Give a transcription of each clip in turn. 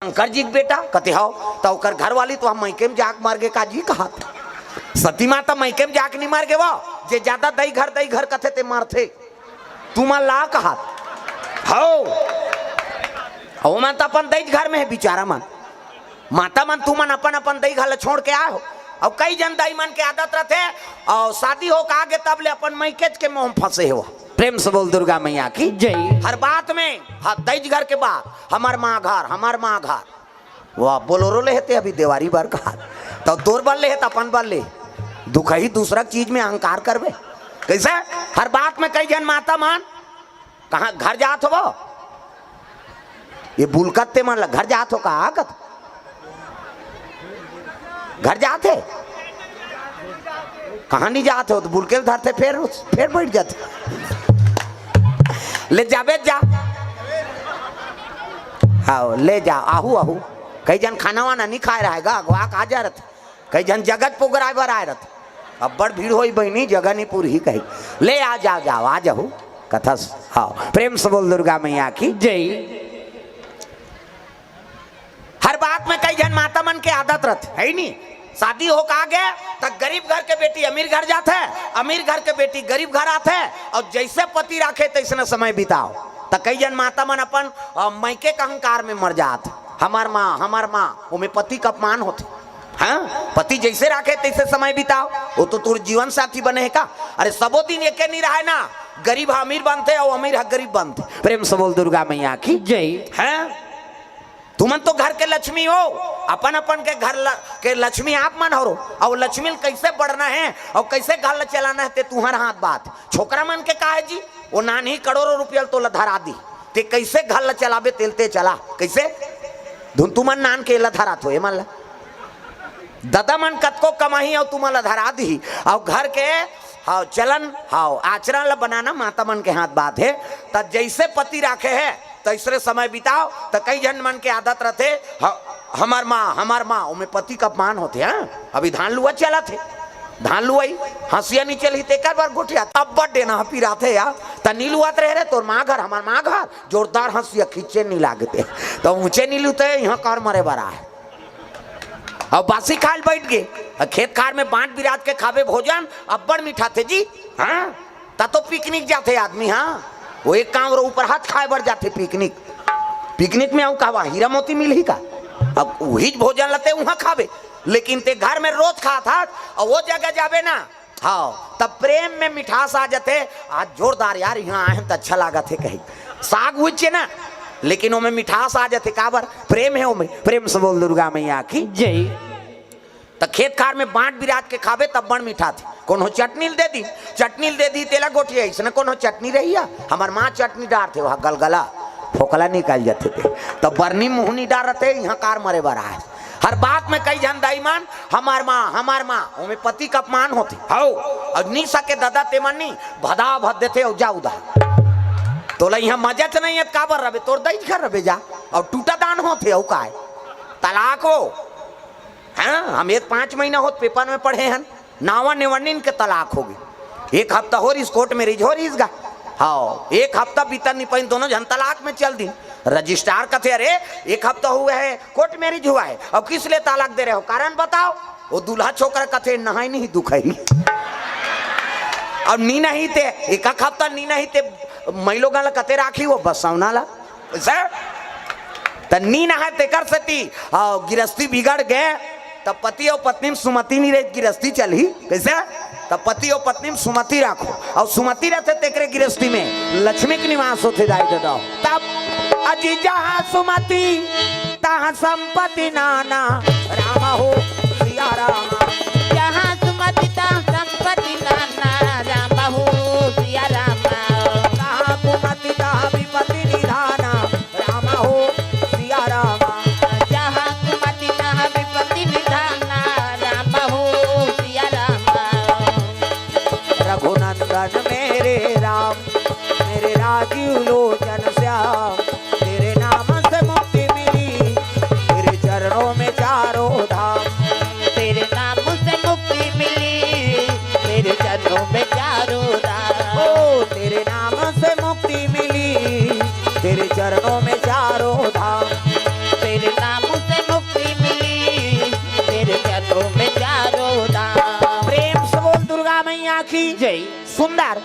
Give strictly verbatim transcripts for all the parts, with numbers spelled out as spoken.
शंकर जी के बेटा कथे हव, त ओकर घरवाली तो हम मइके में जाके मर गे का जी कहात। सती माता मइके में जाके नहीं मर गे वो, जे ज्यादा दई घर दई घर कथे ते मरथे। तुमन ला कहात हव, ओमन त अपन दई घर में हे बिचारा मन। माता मन तुमन अपन अपन दई घर ला छोड़ के आए हो। अउ कई झन दाई मन के आदत रथे, अउ शादी होके आगे तब ले अपन मइकेच के मोह में फंसे हो। प्रेम से बोल दुर्गा मैया की। जय। हर बात में, हाँ, दई घर के बात, हमर माँ घर, हमर माँ घर। वाह, बोलोरो ले हे ते अभी देवारी बर का, त तोर बर ले हे त अपन बर ले। दुखही दूसरा चीज में अहंकार करबे कैसे? हर बात में कई झन माता मन कहाँ घर जात हो वो? ये बुलकत ते मन ला घर जात हो का? कत घर जात हे? कहाँ नहीं जात हो? त बुलके ल धरथे, फेर उस, फेर बैठ जाथे। ले जाबे जा। हाँ, ले जा, आहू, आहू। कई झन खाना वाना नहीं खाए रहे गा, अगवा के आ जा रथे। कई झन जगत पोगराए बर आए रथे। अब्बड़ भीड़ होई बहिनी, जगह नहीं पूरही कही। ले आ, जा, जाओ, आ जाहू। कथस, हाँ, प्रेम से बोल दुर्गा मैया की। जय। हर बात में कई झन माता मन के आदत रथे, है नी? शादी होके आगे, त गरीब घर के बेटी अमीर घर जाथे, अमीर घर के बेटी गरीब घर आथे, अउ जैसे पति राखे तैसने समय बिताओ। त कई झन माता मन अपन, अ, मइके के अहंकार में मर जात, हमर माँ, हमर माँ, ओमे पति के अपमान होथे। हाँ, पति जैसे राखे तैसे समय बिताओ, वो तो तोर जीवन साथी बने हे का? अरे सबो दिन एके नहीं रहे ना, गरीब ह अमीर बनथे अउ अमीर ह गरीब बनथे। प्रेम से बोल दुर्गा मैया की। जय। हैं? तुमन तो घर के लक्ष्मी हो, अपन अपन के घर ल-, के लक्ष्मी आप मन हरो। अउ लक्ष्मी ल कैसे बढ़ना हे अउ कैसे घर ल चलाना हे, ते तुहर हाथ बात। छोकरा मन के का हे जी, वो नानही करोड़ों रुपया ल तोला धरा दी, ते कैसे घर ल चलाबे, तेल ते चला। कैसे? धुन तुमन नान के एला धरात हो, एमन ला। ददा मन कतको कमाही अउ तुमन ला धरा दी, अउ घर के, हाँ, चलन, हाँ, आचरण ला बनाना माता मन के हाथ बात हे। त जैसे पति राखे हे, तैसरे समय बिताओ। त कई झन मन के आदत रथे, ह-, हमर माँ, हमर माँ, ओमे पति के अपमान होथे। हाँ, अभी धान लुआ चलत हे, धान लुआई, हंसिया नहीं चलही, तेकर बर गोठिया, तब बड़ डेना पिराथे यार। त नी लुआत रहे रे, तोर माँ घर, हमर माँ घर, जोरदार हंसिया खींचे नहीं लागते, त ऊंचे नहीं लुते, यहाँ कर मरे बर आए। अब बासी खाल बैठ गए, अब खेत खार में बांट बिराज के खाबे भोजन, अब्बड़ मिठाथे जी। हाँ, त तो पिकनिक जाथे आदमी। हाँ, वो एक काम रो ऊपर हाथ खाए बर जाथे पिकनिक। पिकनिक में अउ कहवा हीरा मोती मिलही का? अब उही भोजन लते उहाँ खाबे, लेकिन ते घर में रोज खात हाथ, अउ वो जगह जाबे ना, हाँ, तब प्रेम में मिठास आ जाथे। आज जोरदार यार, यहाँ आए हैं त अच्छा लागत हे कही। साग उच्चे ना, लेकिन ओमे मिठास आ जाथे। काबर? प्रेम हे ओमे। प्रेम से बोल दुर्गा मैया की। जय। त खेत खार में बांट बिराज के खाबे तब बड़ मिठाथे। कोनो चटनी ल दे दी, चटनी ल दे दी, तेला गोठिया, इसने कोनो चटनी रहिया। हमर माँ चटनी डारथे, वहाँ गलगला फोकला निकल जाथे ते। त बरनी मुहनी डारथे, यहाँ कार मरे बर आए। हर बात में कई झन दाई मन, "हमार माँ, हमार माँ", ओमे पति का अपमान होथे। हौ, अउ नी सके ददा ते मन नी, भदा भद देथे, अउ जा उदा। तोला इहाँ मजा च नहीं हे, त काबर रबे, तोर दई घर रबे जा, अउ टूटा दान होथे, अउ काय? तलाक हो। हाँ, हम एक पाँच महीना होत पेपर में पढ़े हन, नावा नेवनिन के तलाक हो गई। एक हफ्ता हो रहीस, कोर्ट मैरिज हो रहीस गा। हाँ, एक हफ्ता बीतन नहीं पाइन, दोनों झन तलाक में चल दिन। रजिस्ट्रार कथे, "अरे, एक हफ्ता हुआ है, कोर्ट मैरिज हुआ है, अब किस लिए तलाक दे रहे हो, कारण बताओ।" वो दूल्हा छोकरा कथे, "नहाई नहीं दुखही।" अब नी नहीं ते, एक हफ्ता नी नहीं ते, मई लोगन ला कते राखी वो बसौना ला। सर, त नी नहाय तेकर सेती, आ, गिरस्ती बिगड़ गे, त पति अउ पत्नी में सुमति नी रही, गिरस्ती चलही। कैसे? त पति अउ पत्नी में सुमति राखो, अउ सुमति रहथे तेकरे गिरस्ती में लक्ष्मी के निवास होथे, दाई ददा। तब अजी जहाँ सुमति, तहाँ संपत्ति नाना, राम हो सिया राम। जहाँ सुमति तहाँ संपत्ति नाना, राम हो सिया राम। तहाँ कुमति तहाँ विपत्ति निधाना, राम हो सिया राम। जहाँ कुमति तहाँ विपत्ति निधाना, राम हो सिया राम। रघुनंदन मेरे राम, मेरे राजीव लोचन श्याम, तेरे नाम से मुक्ति मिली, तेरे चरणों में चारों धाम। तेरे नाम से मुक्ति मिली, तेरे चरणों में चारों धाम। ओ, तेरे नाम से मुक्ति मिली, तेरे जय। सुंदर।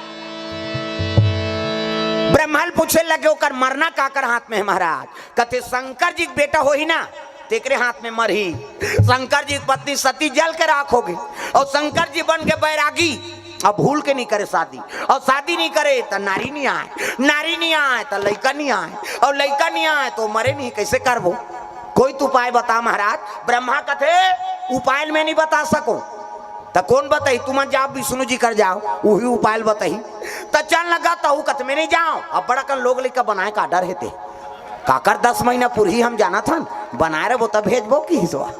ब्रह्मा ल पूछे लगे, ओकर मरना काकर हाथ में हे महाराज? कथे, शंकर जी के बेटा होही ना, तेकरे हाथ में मरही। शंकर जी के पत्नी सती जल के राख होगे, अउ शंकर जी बन के बैरागी, अब भूल के नहीं करे शादी, अउ शादी नहीं करे त नारी नहीं आय, नारी नहीं आय त लइका नहीं आय, अउ लइका नहीं आय त मरे नहीं, कइसे करबो? कोई तो उपाय बता महाराज। ब्रह्मा कथे, उपाय ल मैं नहीं बता सकों, त कोन बताही? तुमन जाव, विष्णु जी कर जाव, उही उपाय ल बताही। त चल लगा, तहू कथे, मैं नहीं जाव, अब बड़ा कन लोग लइका बनाय का डर हे ते। काकर दस महीना पुरही हम जानत हन, बनाय रहिबो त भेजबो किहिस वा।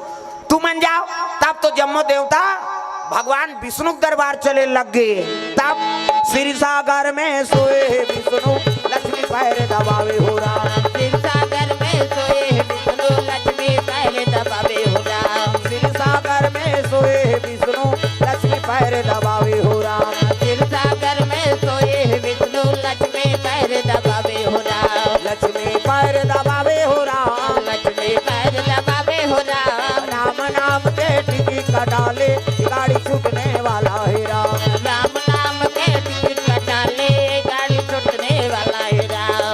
तुमन जाव। तब तो जम्मो देवता भगवान विष्णु के दरबार चले लग गे। तब क्षीर सागर में सोए हे विष्णु, लक्ष्मी पैर दबावे हो राम। क्षीर सागर में सोए हे विष्णु, लक्ष्मी पैर दबावे हो राम। क्षीर सागर में सोए हे विष्णु, लक्ष्मी पैर दबावे हो राम। क्षीर सागर में सोए हे विष्णु, लक्ष्मी पैर दबावे हो राम। लक्ष्मी पैर दबावे हो राम। लक्ष्मी पैर दबावे हो राम। राम नाम के टिकट कटा ले, गाड़ी छूटने वाला हे राम। राम नाम के टिकट कटा ले, गाड़ी छूटने वाला हे राम।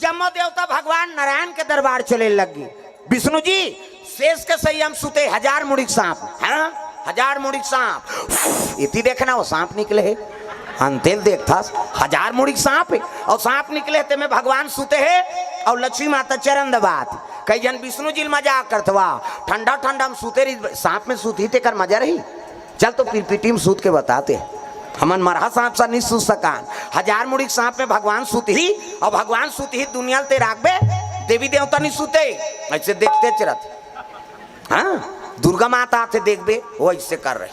जम्मो देवता भगवान नारायण के दरबार चले लग गे। विष्णु जी शेष के सही हम सुते, हजार मुड़ी के सांप, हाँ, हजार मुड़ी के सांप। इति देखना, वो सांप निकले हे, अंतेल देखथस, हजार मुड़ी के सांप हे, अउ सांप निकले हे, तेमे भगवान सुते हे, अउ लक्ष्मी माता चरण दबात। कई झन विष्णु जी ल मजाक करत हे, "वाह, ठंडा ठंडा हम सुते रही, सांप में सुतही तेकर मजा रही।" चल तो पिरपिटी में सूत के बताते। हमन मरहा सांप सा नहीं सूत सकान। हजार मुड़ी के सांप में भगवान सूतही, अउ भगवान सूतही दुनिया ल ते राखबे, देवी देवता नहीं सूते। अइसे देखते चरत। हाँ, दुर्गा माता आथे देखबे, वो अइसे कर रही।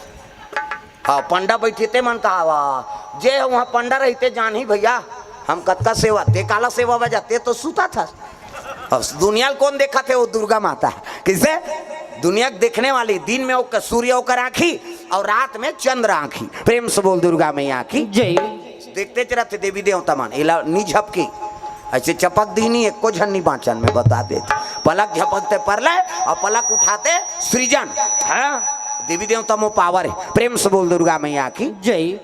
हाँ, पंडा बइठे ते मन कहा, "वाह, जे उहाँ पंडा रहिते जानही भइया, हम कतका सेवा, ते काला सेवा बजा, ते तो सूतथस।" अब दुनिया ल कोन देखत हे, वो दुर्गा माता। कइसे? दुनिया के देखने वाली, दिन में ओकर सूर्य ओकर आँखी अउ रात में चंद्र आँखी। प्रेम से बोल दुर्गा मैया की। जय। देखते च रहिथे देवी देवता मन, एला नी झपके, अइसे चपक दिही नहीं, एको झन नी बाँचन, मैं बता देत। पलक झपकते परलय अउ पलक उठाते सृजन। हाँ, देवी देवता मो पावर हे। प्रेम से बोल दुर्गा मैया की। जय।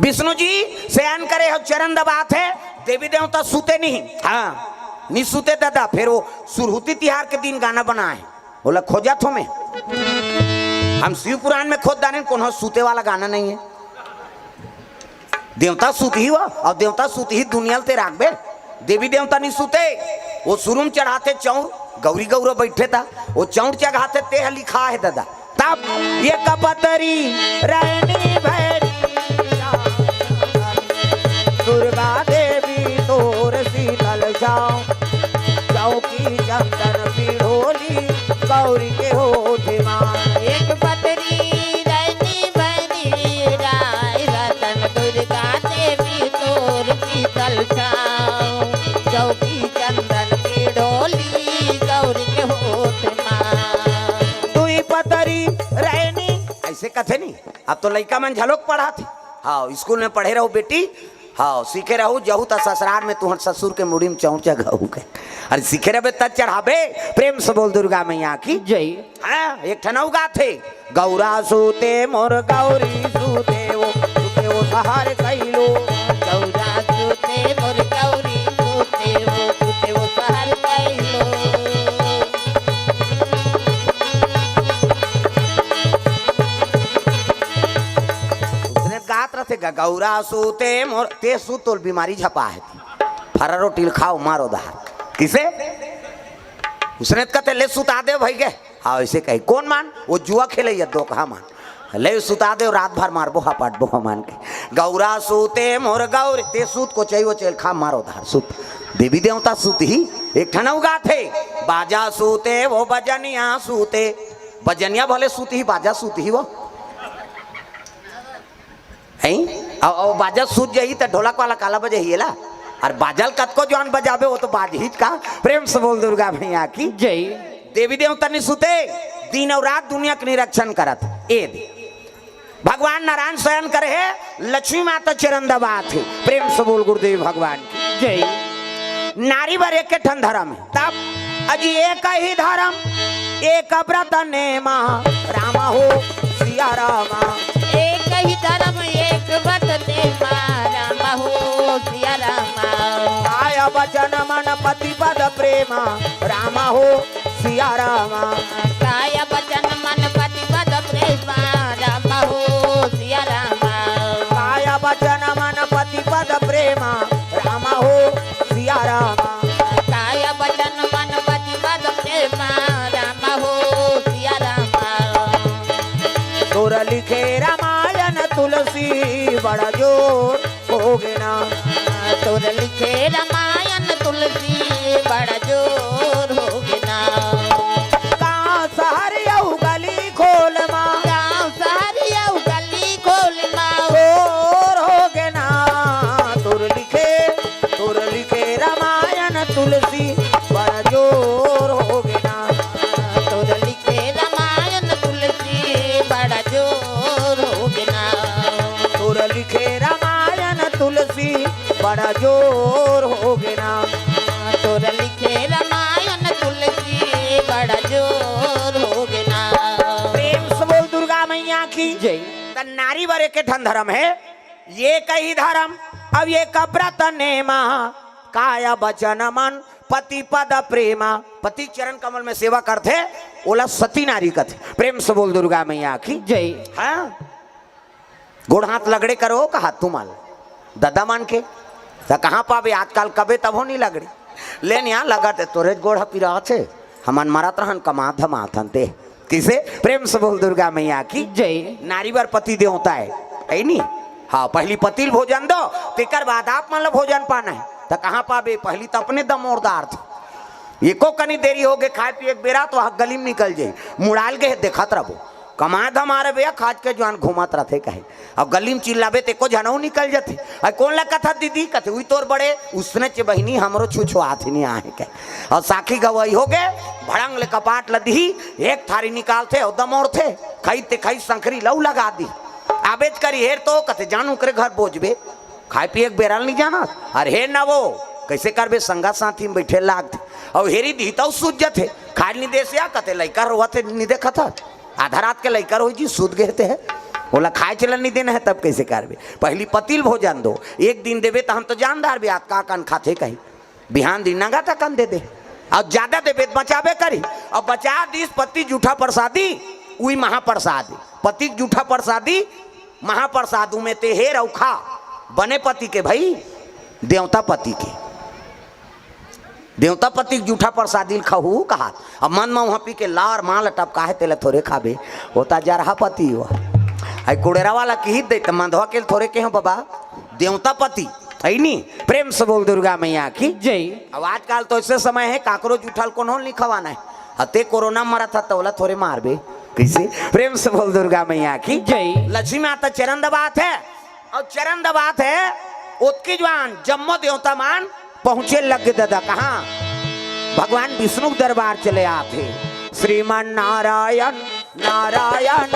विष्णु जी शयन करे हे, चरण दबात हे, देवी देवता सुते नहीं। हाँ, नहीं सुते दादा, फिर वो सुरहुती तिहार के दिन गाना बनाए, ओला खोजत हों मैं। हम शिव पुराण में खोज डारेन, कोनो सुते वाला गाना नहीं हे। देवता सुतही वा, अउ देवता सुतही दुनिया ल ते राखबे। देवी देवता नहीं सुते, वो सुरुम चढ़ाथे चौर, गौरी गौरा बइठे ता, वो चौर चघाथे, ते ह लिखा हे दादा। तब एक पतरी रहनी भैरी, दुर्गा देवी तोर शीतल छाँव, चौकी चंदन पिढ़ोली गौरी के होठे मा। एक पतरी रहनी भैरी, राय रतन दुर्गा देवी तोर शीतल छाँव, चौकी चंदन पिढ़ोली गौरी के होठे मा। दुई पतरी रहनी, अइसे कथे नहीं। अब तो लइका मन झलोक पढ़त हे। हाँ, स्कूल में पढ़े रहू बेटी, हाँ, सीखे रहू, जहू त ससुरार में तुँहर ससुर के मुड़ी में चौर चघाहू के। अरे सीखे रहबे त चढ़ाबे। प्रेम से बोल दुर्गा मैया की। जय। हाँ, एक ठन अउ गाथे, गौरा सूते मोर गौरी सूते वो, सूते वो सहर कइलो। गौरा सूते मोर गौरी सूते वो, सूते वो सहर कइलो। उसने गात रहिथे गा, गौरा सूते मोर, ते सूत तोल बीमारी झपा हे। फरा रोटी ल खाव, मारो दहार। कइसे? उसने त कथे, "ले सुता दे भई गे।" हाँ, अइसे कही। कोन मन? वो जुआ खेलइया दोकहा मन। "ले सुता दे, रात भर मारबो, हपटबो हमन के।" गौरा सूते मोर गौरी, ते सूत कोचई वोचई ल खा, मारो दहार सूत। देवी देवता सूतही, एक ठन अउ गाथे, बाजा सूते वो बजनिया सूते। बजनिया भले सूतही, बाजा सूतही वो। हैं? अउ, अउ बाजा सूत जाही त ढोलक वाला काला बजाही एला? अउ बाजा ल कतको जवान बजाबे, वो तो बाजहीच का। प्रेम से बोल दुर्गा मैया की। जय। देवी देवता नहीं सुते, दिन अउ रात दुनिया के निरीक्षण करत। ए दे। भगवान नारायण शयन करे हे, लक्ष्मी माता चरण दबात हे। प्रेम से बोल गुरुदेव भगवान की। जय। नारी बर एक ठन धरम हे। तब अजी एक ही धरम, एक व्रत नेमा, राम हो सिया रामा। एक ही धर्म एक बस नेमा, रामा हो सिया रामा। काय बचन मन पति पद प्रेमा, रामा हो सिया रामा। काय बचन मन पति पद प्रेमा, रामा हो सिया रामा। काय बचन मन पति पद प्रेमा, रामा हो सिया रामा। काय बचन मन पति पद प्रेमा, रामा हो सिया रामा। तोर लिखे रामायण तुलसी बड़ा जोर होगे ना। तोर लिखे रामायण तुलसी बड़ा जोर होगे ना। गाँव शहर अउ गली खोल मा, गाँव शहर अउ गली खोल मा। जोर होगे ना। तोर लिखे, तोर लिखे रामायण तुलसी बड़ा जोर होगे ना। तोर लिखे रामायण तुलसी बड़ा जोर होगे ना। तोर लिखे रामायण तुलसी बड़ा जोर होगे ना। तोर लिखे रामायण तुलसी बड़ा जोर होगे ना। प्रेम से बोल दुर्गा मैया की जय। त नारी बर एक ठन धर्म हे, एक ही धर्म। अब एक व्रत नेमा, काय बचन मन पति पद प्रेमा। पति चरण कमल में सेवा करथे, ओला सती नारी कथे। प्रेम से बोल दुर्गा मैया की जय। हाँ, गोड़ हाथ लगड़े करो कहा तुमन ददा मन के, त कहाँ पाबे आजकल, कबे तभो नहीं लगड़े। ले निया लगत हे, तोरे गोड़ ह पिरात हे, हमन मरत रहन कमा धमाथन ते। किसे? प्रेम से बोल दुर्गा मैया की जय। नारी बर पति देवता हे, हे नी? हाँ, पहली पति ल भोजन दो, तेकर बाद आप मन ल भोजन पाना हे। त कहाँ पाबे? पहली त अपने दमोरदार थे। एको कनी देरी होगे खाए पिए के बेरा, त वहाँ गली में निकल जाई, मुड़ाल गे हे, देखत रहिबो। कमा धमा रे भैया, खाज के जुआन घूमत रथे कहे। अब गली में चिल्लाबे ते एको झनऊ निकल जथे। अउ कोन ला कथा दीदी? कथे, "उई तोर बड़े।" उसने चे बहिनी हमरो छुछुआत ही नहीं आहे कहे। अउ साखी गवई होगे, भड़ंग ले कपाट ल दिही, एक थारी निकालथे अउ दमोरथे, खई ते खई संखरी लऊ लगा दी। आबेच करी हेर तो कथे, "जान उकरे घर बोजबे।" खाए पिए के बेरा ल नहीं जानस। अरे हे ना वो, कैसे करबे, संगा साथी में बैठे लागथे। अउ हेरी दिही तउ सूझ जथे। खाए ल नहीं देस या कथे, लइका रोवत हे, नहीं देखत हस। आधा रात के लइका रोही जी, सूत गे ते हे। ओला खाए चलन नहीं देना हे, तब कैसे करबे? पहली पति ल भोजन दो। एक दिन देबे त हम तो जान डारबे, आज का कन खाथे कही। बिहान दिन नंगा त कन दे दे। अउ ज्यादा देबे त बचाबे करी। अउ बचा दिस पति जूठा प्रसादी, उई महाप्रसादी। पति के जूठा प्रसादी, महाप्रसाद उमे ते हेर अउ खा, बने पति के भई, देवता पति के। देवता पति के जूठा प्रसादी ल खाहू कहात। अब मन म उहाँ पी के लार माँ ल टपकाहे, तेला थोरे खाबे, ओ त जरहा पति हो। आई कुड़ेरा वाला किहित दे, त मंधवा के ल थोरे केहो बाबा, देवता पति, है नी? प्रेम से बोल दुर्गा मैया की जय। अब आजकल तो ऐसे समय हे, काकरो जूठा ल कोनो ल नहीं खवाना हे। अते कोरोना मरत ह, त ओला थोरे मारबे। कैसे? प्रेम से बोल दुर्गा मैया की जय। लक्ष्मी माता चरण दबात हे, अउ चरण दबात हे, ओतकी जुआन जम्मो देवता मन पहुँचे लग गे ददा। कहाँ? भगवान विष्णु के दरबार चले आथे। श्रीमन नारायण, नारायण,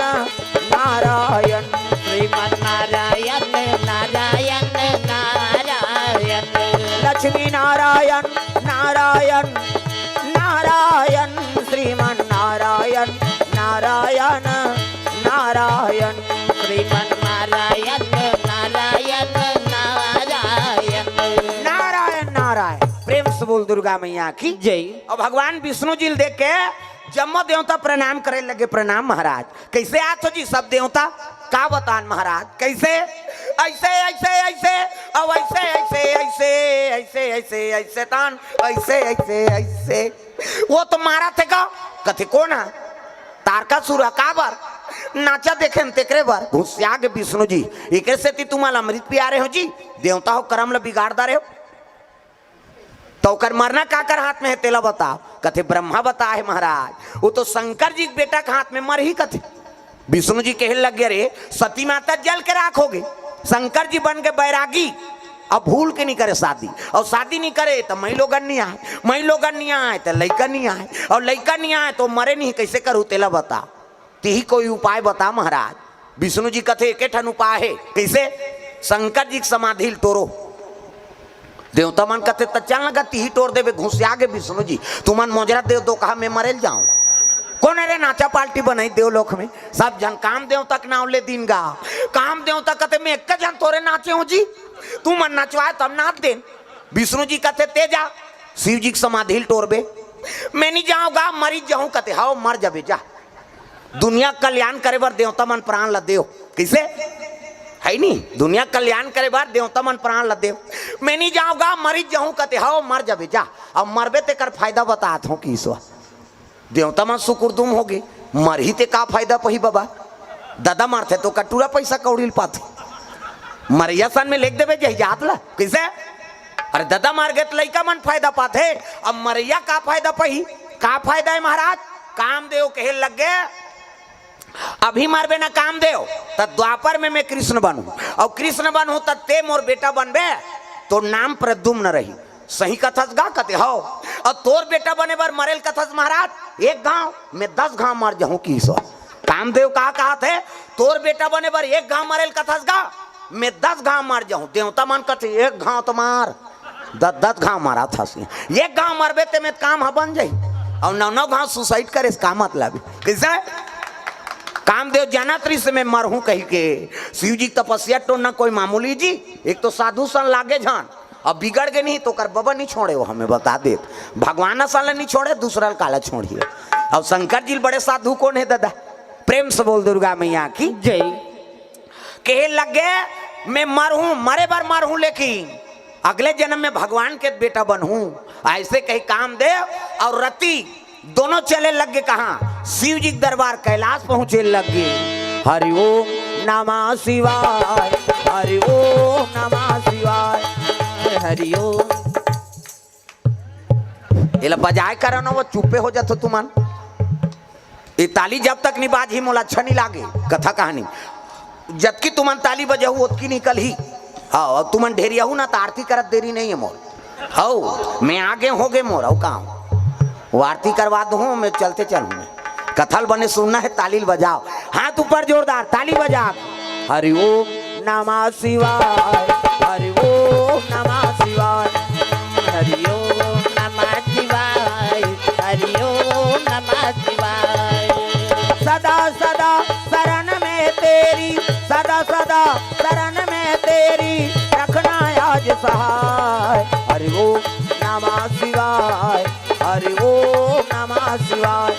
नारायण। श्रीमन नारायण, नारायण, नारायण। लक्ष्मी नारायण, नारायण, नारायण। श्रीमन नारायण, नारायण, नारायण। श्रीमन नारायण, नारायण, नारायण। नारायण, नारायण। प्रेम से बोल दुर्गा मैया की जय। अउ भगवान विष्णु जी ल देख के जम्मो देवता प्रणाम करे लगे, "प्रणाम महाराज।" कैसे आत हो जी सब देवता? का बतान महाराज, कैसे? ऐसे, ऐसे, ऐसे, अब ऐसे, ऐसे, ऐसे, ऐसे, ऐसे, ऐसे तान, ऐसे, ऐसे, ऐसे। वो तो मारा थे का? कथे कोन है? तारकासुर है, का बर? नाचा देखे न तेकरे बर। घुसिया गे विष्णु जी, एकर सेती तुमन ल अमृत पिया रहे हो जी, देवता हो करम ल बिगाड़ डारे हो। त ओकर मरना काकर हाथ में हे, तेला बताव। कथे, "ब्रह्मा बताए हे महाराज, वो तो शंकर जी के बेटा के हाथ में मरही," कथे। विष्णु जी कहे लग गे, "रे, सती माता जल के राख हो गे, शंकर जी बन गे बैरागी, अब भूल के नहीं करे शादी, अउ शादी नहीं करे त मई लोगन नहीं आए, मई लोगन नहीं आए त लइका नहीं आए, अउ लइका नहीं आए त मरे नहीं, कैसे करू, तेला बता।" तिही कोई उपाय बता महाराज। विष्णु जी कथे, "एके ठन उपाय हे।" कैसे? "शंकर जी के समाधि ल टोरो।" देवता मन कथे, "त चल न गा, तिही टोर देबे।" घुसिया गे विष्णु जी, "तुमन मोजरा देव दो कहा, मैं मरे ल जाऊं।" कोन रे नाचा पार्टी बनाई देवलोक में? सब झन काम देवता के नाव ले दिन गा। काम देवता कथे, मैं एक झन थोरे नाचे हों जी, तुमन नचवाए तब नाच देन। विष्णु जी कथे, ते जा, शिव जी के समाधि ल टोरबे। मैं नहीं जाऊं गा, मरी जाऊं। कथे, हव, मर जाबे, जा। दुनिया के कल्याण करे बर देवता मन प्राण ल देव। कइसे? है नी? दुनिया के कल्याण करे बर देवता मन प्राण ल देव। मैं नहीं जाऊं गा, मरी जाऊं। कथे, हव, मर जाबे, जा। अब मरबे तेकर फायदा बतात हों कि ईश्वर। देवता मन सुकुरदुम होगे, मरही ते का फायदा पही बाबा? ददा मरथे तो कटूरा पैसा कौड़ी ल पाथे। मरइया सन में लेख देबे जही जात ला, कइसे? अरे ददा मर गे त लइका मन फायदा पाथे, अब मरइया का फायदा पही? का फायदा हे महाराज? कामदेव कहे लग गे, अभी मरबे ना कामदेव, त द्वापर में मैं कृष्ण बनहूं, अउ कृष्ण बनहूं त ते मोर बेटा बनबे, तोर नाम प्रद्युम्न रही। सही कथस गा? कथे, हव। अउ तोर बेटा बने बर मरे ल कथस महाराज? एक घांव, मैं दस घांव मर जाहूं कि ईश्वर। कामदेव का कहत हे, तोर बेटा बने बर एक घांव मरे ल कथस गा, मैं दस घांव मर जाहूं। देवता मन कथे, एक घांव तो मार, दस दस घांव मारत हस। एक घांव मरबे ते में काम ह बन जाही, अउ नौ नौ घांव सुसाइड करे से का मतलब? कइसे? कामदेव जानत रहिस मैं मरहूं कहिके। शिव जी के तपस्या टोरना कोई मामूली जी, एक तो साधु सन लागे झन, अब बिगड़ गे नहीं तो ओकर बबा नहीं छोड़े, वो हमें बता देत। भगवान असन ल नहीं छोड़े, दूसरा ल काला छोड़िए। अब शंकर जी ल बड़े साधु कोन हे ददा? प्रेम से बोल दुर्गा मैया की। जय। कहे लग गे, मैं मरहूं, मरे बर मरहूं, लेकिन अगले जन्म में भगवान के बेटा बनहूं। अइसे कही कामदेव अउ रति दोनों चले लग गे कहां? शिव जी के दरबार कैलाश पहुंचे लग गे। हरि ओम नमः शिवाय, हरि ओम नमः शिवाय, हरि ओम। एला बजाए करा ना, वो चुप्पे हो जाथो तुमन। ये ताली जब तक नहीं बाजही, मोला अच्छा नहीं लागे। कथा कहानी, जतकी तुमन ताली बजाहू, ओतकी निकलही। हव, अउ तुमन ढेरियाहू ना, त आरती करत देरी नहीं हे मोर। हव, मैं आगे हो गे मोर, अउ का? वो आरती करवा दूं, मैं चलते चलूं मैं। कथा ल बने सुनना हे, ताली ल बजाव। हाथ ऊपर जोरदार, ताली बजा। हरि ओम नमः शिवाय, हरि ओम नमः शिवाय, हरि ओम नमः शिवाय, हरि ओम नमः शिवाय। सदा सदा शरण में तेरी, सदा सदा शरण में तेरी, रखना आज सहाय। हरि ओम नमः शिवाय, हरि ओम नमः शिवाय,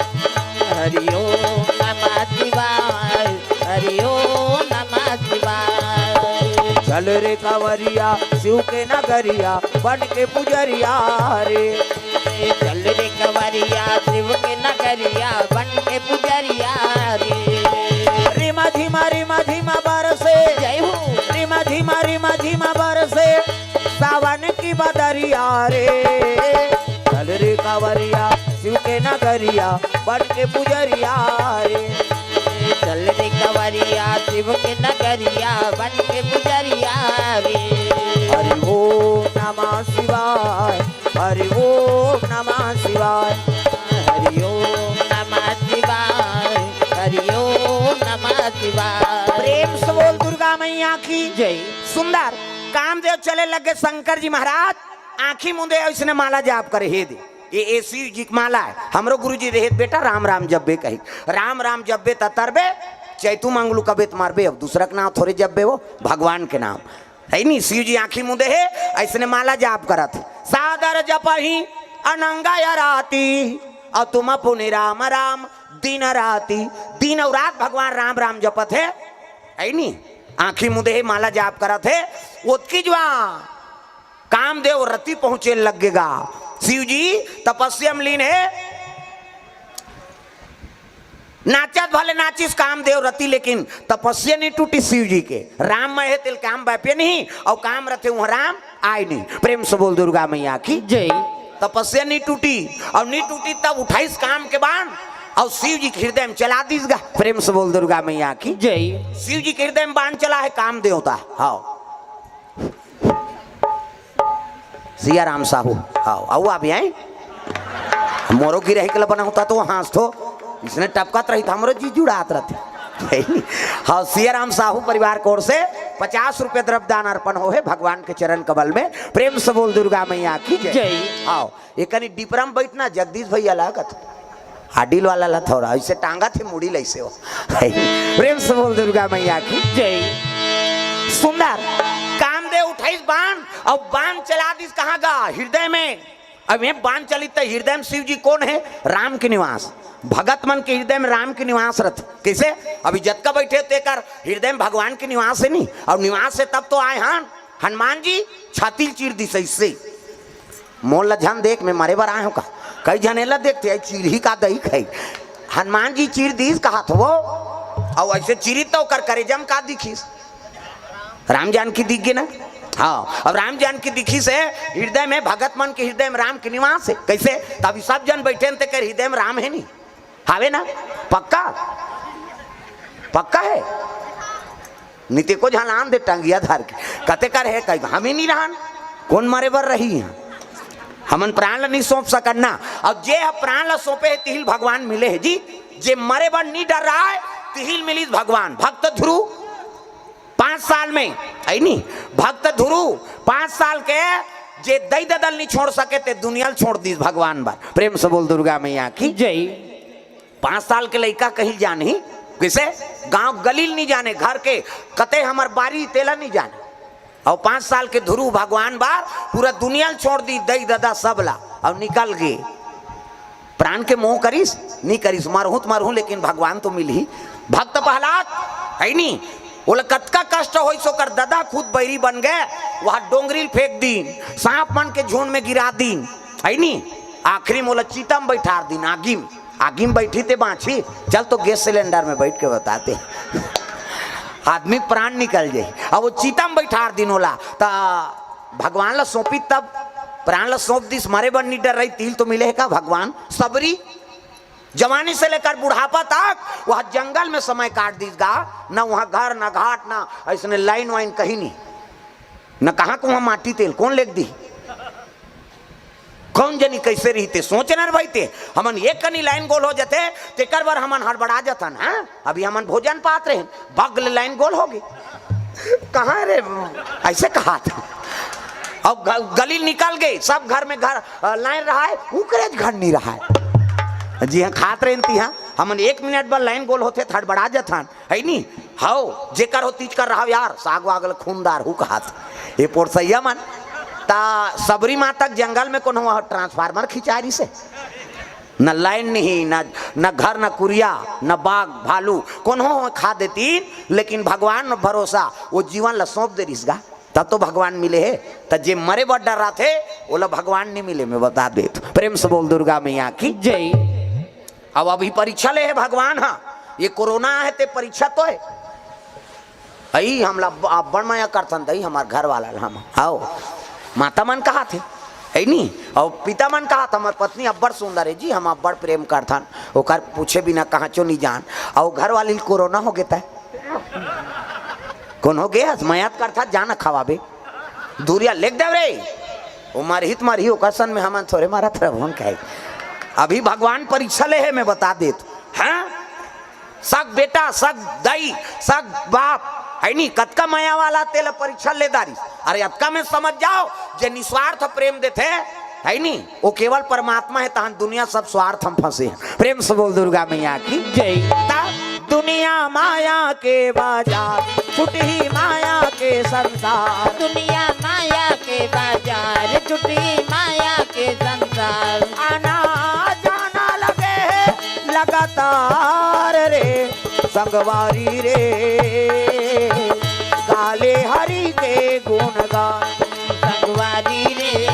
हरि ओम नमः शिवाय, हरि ओम नमः शिवाय। चल रे कंवरिया शिव के नगरिया, बन के पुजरिया रे। चल रे कंवरिया शिव के नगरिया, बन के पुजरिया रे। रिमा झिमा रिमा झिमा बरसे, जय हो। रिमा झिमा रिमा झिमा बरसे सावन की बदरिया रे। चल रे कंवरिया शिव के नगरिया, बन के पुजरिया रे। चल रे कंवरिया शिव के नगरिया, बन के पुजरिया रे। हरि ओम नमः शिवाय, हरि ओम नमः शिवाय, हरि ओम नमः शिवाय, हरि ओम नमः शिवाय। प्रेम से बोल दुर्गा मैया की जय। सुंदर। कामदेव चले लग गे शंकर जी महाराज, आंखी मुंदे अइसने माला जाप करे, हे दे, ये, ये शिव जी के माला हे। हमरो गुरु जी रहे, बेटा राम राम जब्बे कही, राम राम जब्बे त तरबे, चैतू मंगलू कबे त मरबे, अब दूसरा के नाव थोरे जब्बे, वो भगवान के नाव। है नी, शिव जी आंखी मुंदे हे, अइसने माला जाप करत हे। सादर जपही अनंगा या राती, अउ तुम पुनि राम राम दिन राती। दिन अउ रात भगवान राम राम जपत हे, है नी, आंखी मुंदे हे, माला जाप करत हे। ओतकी जुआ कामदेव रति पहुंचे लग गे गा। शिव जी तपस्या में लीन हे। नाचत भले नाचिस कामदेव रति, लेकिन तपस्या नहीं टूटी शिव जी के। राम में हे तेल काम व्याप्य नहीं, अउ काम रथे उहां राम आय नहीं। प्रेम से बोल दुर्गा मैया की जय। तपस्या नहीं टूटी, अउ नहीं टूटी तब उठाइस काम के बाण, अउ शिव जी के हृदय में चला दीस गा। प्रेम से बोल दुर्गा मैया की जय। शिव जी के हृदय में बाण चला हे काम देवता। हव। सिया राम साहू, हव, अउ आप आए। मोरो गिरही के ल बना होता तो हाँसथो, अइसने टपकत रही त हमरो जी जुड़ात रहते। हव, सिया राम साहू परिवार के ओर से पचास रुपया द्रव्य दान अर्पण हो हे भगवान के चरण कमल में। प्रेम से बोल दुर्गा मैया की जय। जय। हव, एकनी डिपरा में बैठना जगदीश भैया लागत। हाडिल वाला ला थोड़ा ऐसे टांगा थे, मुड़ी लैसे हो। प्रेम से बोल दुर्गा मैया की। जय। सुंदर। कामदेव उठाइस बाण अउ बाण चला दिस कहाँ गा? हृदय में। अब ये बाण चलित त हृदय में शिव जी कोन हे? राम के निवास। भगत मन के हृदय में राम के निवास रथे। कैसे? अभी जतका बैठे हो तेकर हृदय में भगवान के निवास हे नी, अउ निवास हे तब तो आए हन। हनुमान जी छाती ल चीर दिस ऐसे। मोर ला झन देख, मैं मरे बर आए हूँ का? कई झन एला देखते, "आई चीरही का दई खाई।" हनुमान जी चीर दिस कहत हो, अउ ऐसे चीरी त ओकर करेजा म का दिखिस? राम जानकी दिख गे ना। हाँ, अब राम जानकी दिखिस हे, हृदय में, भगत मन के हृदय में राम के निवास हे। कैसे? तभी सब झन बैठे हे न, तेकर हृदय में राम हे नी, हावे ना? पक्का, पक्का हे। नी ते को झन आन दे टंगिया धर के, कते कर हे कई, हम ही नी रहन, कोन मरे बर रही हे? हमन प्राण ला नी सौंप सकन ना। अउ जे ह प्राण ला सौंपे हे, तिही ल भगवान मिले हे जी। जे मरे बर नी डर्राय, तिही ल मिलिस भगवान। भक्त ध्रुव पाँच साल में, है नी? भक्त ध्रुव पाँच साल के जे दई ददा ल नी छोड़ सके, ते दुनिया ल छोड़ दिस भगवान बर। प्रेम से बोल दुर्गा मैया की। जय। पाँच साल के लइका कहीं जानही, कैसे? गांव गली ल नी जाने, घर के कते हमर बारी तेला नी जाने। अउ पाँच साल के ध्रुव भगवान बर पूरा दुनिया ल छोड़ दिस, दई ददा सब ला, अउ निकल गे। प्राण के मोह करिस? नी करिस। मरहूं त मरहूं, लेकिन भगवान तो मिलही। भक्त प्रहलाद, है नी? ओला कतका कष्ट होइस, ओकर ददा खुद बैरी बन गे, वहां डोंगरी ल फेंक दीन, सांप मन के झुंड में गिरा दीन, है नी? आखिरी में ओला चिता में बैठार दीन, आगी में। आगी में बैठी ते बांची, चल तो गैस सिलेंडर में बैठ के बताते। आदमी प्राण निकल जाई। अब वो चिता में बैठार दीन ओला, त भगवान ला सौंपी तब प्राण ला सौंप दिस, मरे बर नी डर्राय, तिही ल तो मिले हे का भगवान? सबरी जवानी से लेकर बुढ़ापा तक वह जंगल में समय काट दिस गा, न वहां घर, न घाट, न ऐसने लाइन वाइन कहीं नी, न कहां के वहां माटी तेल कोन लेग दी, कौन जनी कैसे रहिते। सोच न रे भाई ते, हमन एक कनी लाइन गोल हो जाते, तेकर बर हमन हड़बड़ा जाथन। हाँ, अभी हमन भोजन पात रहे, बगल लाइन गोल हो गे। कहाँ रे? ऐसे कहा था। अब ग-, गली निकल गे, सब घर में घर, अ, लाइन रहाय, उकरेच घर नी रहाय। जी हाँ, खात रहे ती हाँ, हमन एक मिनट बर लाइन गोल होते, हड़बड़ा जाथन, है नी? हव, जेकर हो तीज कर रहा यार, साग वाग ल खूनदार हु कहत। ये पोरसैया मन, ता सबरी माता के जंगल में कोनो ट्रांसफार्मर खिंचा रहिसे। न लाइन नहीं, न, न घर, न कुरिया, न बाघ, भालू, कोनो खा देती, लेकिन भगवान में भरोसा, वो जीवन ला सौंप दे रिस गा, तब तो भगवान मिले हे। त जे मरे बर डर्राथे, ओला भगवान नहीं मिले, मैं बता देत। प्रेम से बोल दुर्गा मैया की। जय। अब अभी परीक्षा ले हे भगवान, हाँ, ये कोरोना हे ते परीक्षा तो हे। अई हमला अब-, अब्बड़ मया करथन दई, हमार घर वाला ला हम। आओ, माता मन कहाथे, है नी? अउ पिता मन कहाथे, हमर पत्नी अब्बड़ सुंदर हे जी, हम अब्बड़ प्रेम करथन, ओकर पूछे बिना कहांचो नी जान। अउ घर वाली ल कोरोना हो गे तय, कोन हो गे हस? मया त करथा, जाना खवाबे, दूरिया लेग देव रे, वो मरही त मरही, ओकर सन में हमन थोरे मरत रहबो, हम कहे। अभी भगवान परीक्षा ले हे, मैं बता देत, हाँ? सग बेटा, सग दाई, सग बाप, है नी? कतका मया वाला तेला परीक्षा ले डारिस। अरे अतका में समझ जाओ, जे निस्वार्थ प्रेम देथे, है नी? वो केवल परमात्मा हे, तहन दुनिया सब स्वार्थ में फंसे हे। प्रेम से बोल दुर्गा मैया की। जय। ता दुनिया माया के बाजार, छुटही माया के संसार। दुनिया माया के बाजार, छुटही माया के संसार। आना जाना लगे हे लगातार रे, संगवारी रे, गाले हरि के गुणगान। संगवारी रे,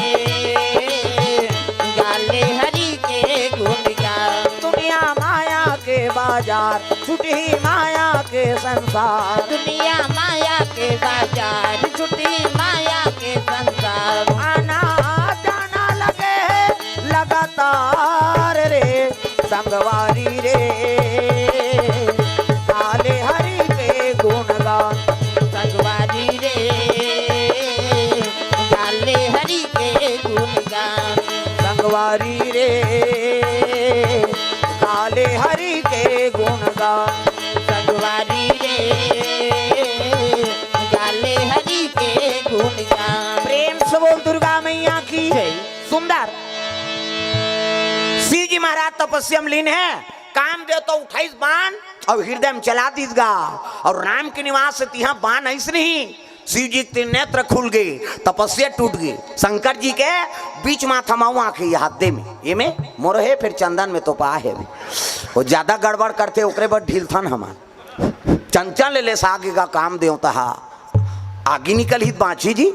गाले हरि के गुणगान। दुनिया माया के बाजार, छुटही माया के संसार। दुनिया माया के बाजार, छुटही माया के संसार। आना जाना लगे हे लगातार रे, संगवारी रे, गाले हरि के गुणगान। संगवारी रे, गाले हरि के गुणगान। संगवारी रे, गाले हरि के गुणगान। संगवारी रे, गाले हरि के गुणगान। प्रेम से बोल दुर्गा मैया की। जय। सुंदर। शिव जी महाराज तपस्या में लीन हे, कामदेव तो उठाइस बाण अउ हृदय में चला दीस गा, अउ राम के निवास से तिहा बाण अइस नहीं, शिव जी के नेत्र खुल गे, तपस्या टूट गे। शंकर जी के बीच माथा म आंख हे, ये हाथ दे में, ये में मोर हे, फिर चंदन में तो पा हे। वो ज्यादा गड़बड़ करथे, ओकरे बर ढीलथन हमन। चंचल ले सागे गा काम देवता हा, आगी निकल ही बांची जी,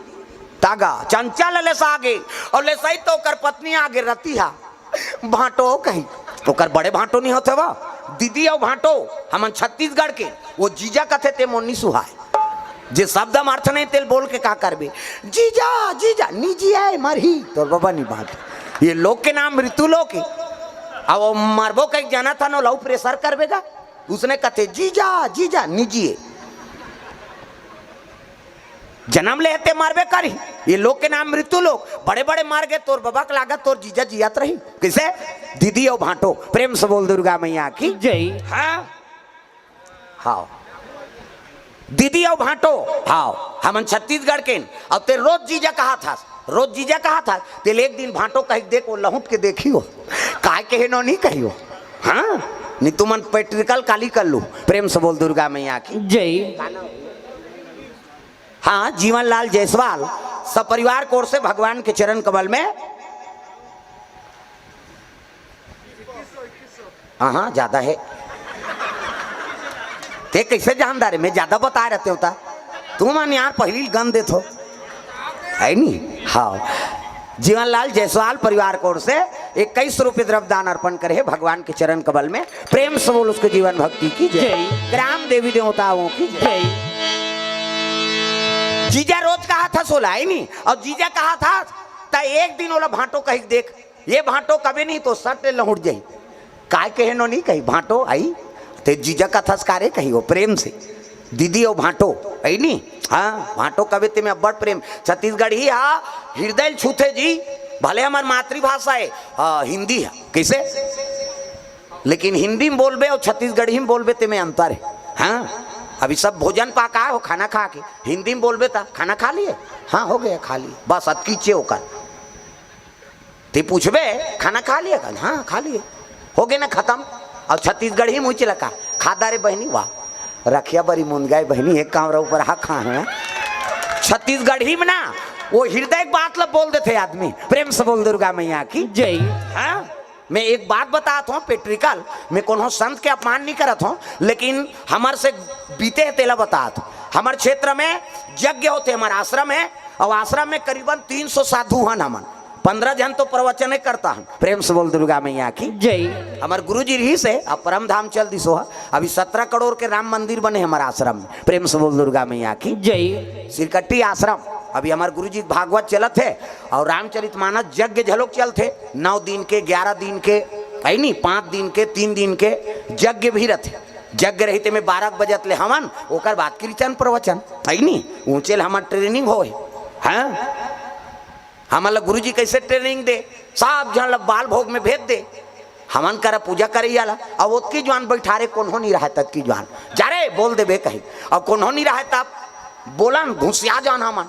तागा चंचल ले सागे, अउ ले सही तो ओकर पत्नी आगे रतिहा। भांटो कही, ओकर बड़े भांटो नहीं होथे वा, दीदी अउ भांटो, हमन छत्तीसगढ़ के, वो जीजा कथे ते मोर नी सुहाय। जे शब्द म अर्थ नहीं तेल बोल के का करबे? जीजा, जीजा, निजी आय मरही, तोर बाबा नी बांट। ये लोग के नाम मृत्यु लोग हे। अब वो मरबो कहीं जाना था ना, लव प्रेशर करबे गा। उसने कथे, "जीजा, जीजा, निजी हे।" जन्म ले हते मरबे करी। ये लोग के नाम मृत्यु लोग। बड़े-बड़े मर गए, तोर बबा के लागत तोर जीजा जियत रही। कैसे? दीदी अउ भांटो। प्रेम से बोल दुर्गा मैया की। जय। हाँ। हाँ। दीदी अउ भांटो। हाँ। हमन छत्तीसगढ़ के। अउ ते रोज जीजा कहा था। रोज जीजा कहा था। तेल एक दिन भांटो कही देख, वो लहुट के देखियो। काय कहे नो नहीं कहियो। हाँ। नहीं तुमन पेट्रिकल काली कर लू। प्रेम से बोल दुर्गा मैया की। जय। हाँ, जीवन लाल जायसवाल सपरिवार कोर से भगवान के चरण कमल में। हाँ, हाँ, ज्यादा है। ते कैसे जानदार है? मैं ज्यादा बता रहते होता। तुमन यार पहली गन देत हो, है नी? हाँ, जीवन लाल जायसवाल परिवार कोर से इक्कीस रुपये द्रव्य दान अर्पण करे हे भगवान के चरण कमल में। प्रेम से बोल उसके जीवन भक्ति की जय। जय। ग्राम देवी देवताओं की जय। जय। जीजा रोज कहा था सोला, है नी? अउ जीजा कहा था, त एक दिन ओला भांटो कही देख, ये भांटो कभी नहीं तो सट ले लहुट जाई। काय कहे नो नहीं कही, भांटो आई, ते जीजा कथस कारे कही, वो प्रेम से। दीदी अउ भांटो, है नी? हाँ, भांटो कबे ते में अब्बड़ प्रेम। छत्तीसगढ़ी हा, हृदय ल छूथे जी। भले हमर मातृभाषा है, हाँ, हिंदी है। कैसे? लेकिन हिंदी में बोलबे अउ छत्तीसगढ़ी में बोलबे ते में अंतर है। हाँ, अभी सब भोजन पाका हो, खाना खा के हिंदी में बोलबे ता, "खाना खा लिए?" "हाँ, हो गया, खा लिए।" बस अतकी चे ओकर। ते पूछबे, "खाना खा लिए?" कहन, "हाँ, खा लिए।" हो गे ना खत्म। अउ छत्तीसगढ़ी मुँह चिलका, "खा डारे बहिनी, वाह, रखिया बरी मुंदगाय बहिनी, एक कांवरा ऊपर हा खा है।" छत्तीसगढ़ी में ना, वो हृदय के बात ला बोल देथे आदमी। प्रेम से बोल दुर्गा मैया की। जय। हाँ? मैं एक बात बतात हूँ, पेट्रिकल, मैं कोनो संत के अपमान नहीं करत हूँ, लेकिन हमर से बीते हे तेला बतात हूँ। हमर क्षेत्र में यज्ञ होथे, हमर आश्रम है, अउ आश्रम में करीबन तीन सौ साधु हन हमन। पंद्रह झन तो प्रवचने करता हन। प्रेम से बोल दुर्गा मैया की। जय। हमर गुरुजी रहिस हे, अब परम धाम चल दिस हो। अभी सत्रह करोड़ के राम मंदिर बने हमर आश्रम में। प्रेम से बोल दुर्गा मैया की। जय। सिरकट्टी आश्रम, अभी हमर गुरुजी के भागवत चलत हे अउ रामचरित मानस यज्ञ झलोक चलत हे। नौ दिन के, ग्यारह दिन के, है नी, पाँच दिन के, तीन दिन के यज्ञ भी रथे। यज्ञ रही ते में बारह बजत ले हवन, ओकर बाद कीर्तन प्रवचन, है नी, ऊंचे ले हमर ट्रेनिंग होए। हाँ, हमन ला गुरुजी कैसे ट्रेनिंग दे, सब झन ला बाल भोग में भेज दे। हमन करा पूजा करैया ला, अब ओतकी जुआन बैठारे, कोनो नहीं रहे ततकी जुआन, "जा रे, बोल देबे," कही। अब कोनो नहीं रहे तब बोलन, घुसिया जान हमन,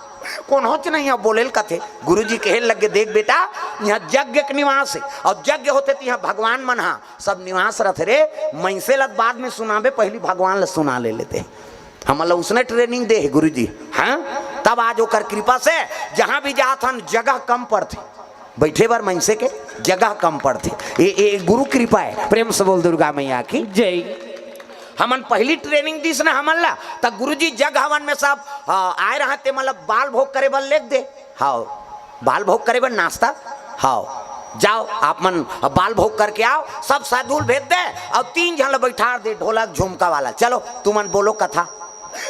"कोनोच नहीं है बोलेल," कथे। गुरुजी कहे लगे, "देख बेटा, यहाँ यज्ञ के निवास है, अउ यज्ञ होथे त यहाँ भगवान मन हा सब निवास रथे रे। मइनसे ला बाद में सुनाबे, पहली भगवान ला सुना ले लेते।" हमन ला उसने ट्रेनिंग दे हे गुरुजी। हाँ, तब आज ओकर कृपा से जहाँ भी जात हन, जगह कम पड़थे, बैठे बर मइनसे के जगह कम पड़थे। ए, ए गुरु कृपा है। प्रेम से बोल दुर्गा मैया की। जय। हमन पहली ट्रेनिंग दिस ना हमन ला, त गुरुजी जग हवन में सब, आ, आए रहा, ते मन ला बाल भोग करे बर लेग दे। हाव, बाल भोग करे बर नाश्ता। हाव, जाओ आप मन बाल भोग करके आओ, सब साधु ल भेज दे, अउ तीन झन ला बैठार दे, ढोलक झुमका वाला, "चलो तुमन बोलो कथा।"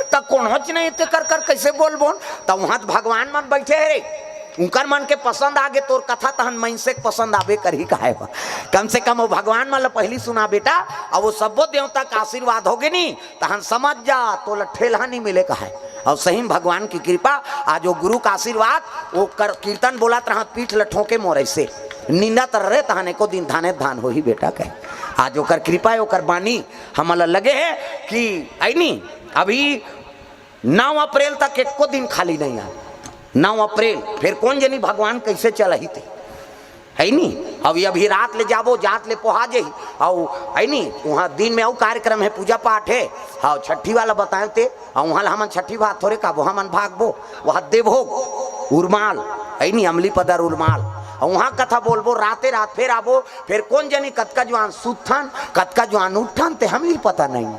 त कोनोच नहीं ते कर कर कैसे बोलबोन? त वहां त भगवान मन बैठे हे रे, उनकर मन के पसंद आगे तोर कथा, तहन मइनसे के पसंद आबे करही, काहे बा? कम से कम वो भगवान मन ला पहली सुना बेटा, अब वो सब्बो देवता का आशीर्वाद होगे नी, तहन समझ जा, तोला ठेलहा नहीं मिले कहे। अउ सही में भगवान की कृपा, आज वो गुरु का आशीर्वाद, वो कर, कीर्तन बोलत रहा, पीठ ल ठोके मोर ऐसे, निंदत रहे, तहन एको दिन धाने धान होही बेटा कहे। आज ओकर कृपा है, ओकर बानी हमन ला लगे है कि अइनी, अभी नौ अप्रैल तक एको दिन खाली नहीं आए। नौ अप्रैल, फिर कोन जनी भगवान कैसे चलही ते। है नी? अब ये अभी रात ले जाबो, जात ले पोहा जाही। अउ है नी, वहाँ दिन में अउ कार्यक्रम है, पूजा पाठ है। हाँ, छठी वाला बताए ते, अउ वहाँ ला हमन छठी भात थोरे खाबो, हमन भागबो। वहाँ देवभोग उरमाल, है नी, अमली पदर उरमाल। अउ वहाँ कथा बोलबो, राते रात फेर आबो, फेर कोन जनी कतका जुआन सुतथन, कतका जुआन उठथन, ते हमन ला पता नहीं।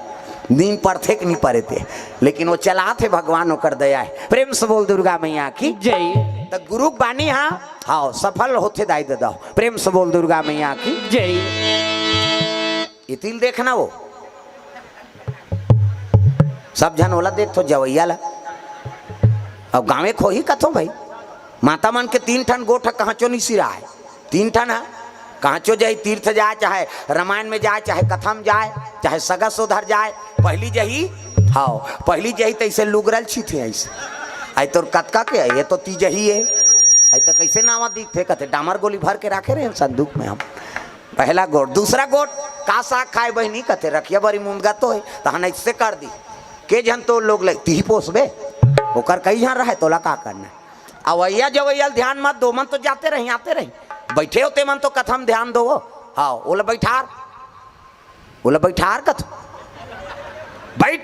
नींद पड़थे कि नहीं पड़े ते, लेकिन वो चलात हे, भगवान ओकर दया है। प्रेम से बोल दुर्गा मैया की। जय। त गुरु के बानी हा, हाँ, सफल होथे दाई ददा। प्रेम से बोल दुर्गा मैया की। जय। इतिल देखना वो, सब झन ओला देखथो, जवैया ला। अब गाँवे खोही कथो भाई, माता मन के तीन ठन गोठ ह, कहाँचो नहीं सिराय। तीन ठन ह, कहाँचो जाही, तीर्थ जाए, चाहे रामायण में जाए, चाहे कथा में जाए, चाहे सगा सोधर जाए। पहली जही, हाँ, पहली जही तैसे लुगरल छिथे ऐसे। आई तोर कतका के है, ये तो तीजही है। आई तो कैसे नावा दिखथे, कथे डामर गोली भर के राखे रहे संदूक में हम। पहला गोठ, दूसरा गोठ, का साग खाए बहिनी, कथे रखिया बरी मुंदगा तो है, तहन ऐसे कर दी। के झन तोर लोग लग, तिही पोसबे, ओकर कई झन रहे, तोला का करना है? अवैया जवैया ल ध्यान मत दो, मन तो जाते रही, आते रही, बैठे होते मन तो कथा म ध्यान दो। हाँ, ओला बैठार, ओला बैठार कथ, बैठ।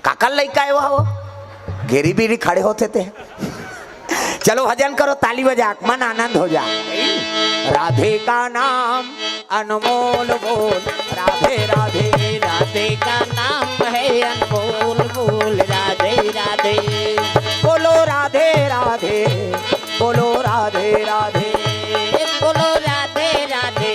काकर लइका है वो, वो? घेरी बीरी खड़े होते थे। चलो भजन करो, ताली बजा, मन आनंद हो जा। राधे का नाम अनमोल बोल, राधे राधे। राधे का नाम है अनमोल बोल, राधे राधे। बोलो राधे राधे, बोलो राधे राधे। बोलो राधे राधे,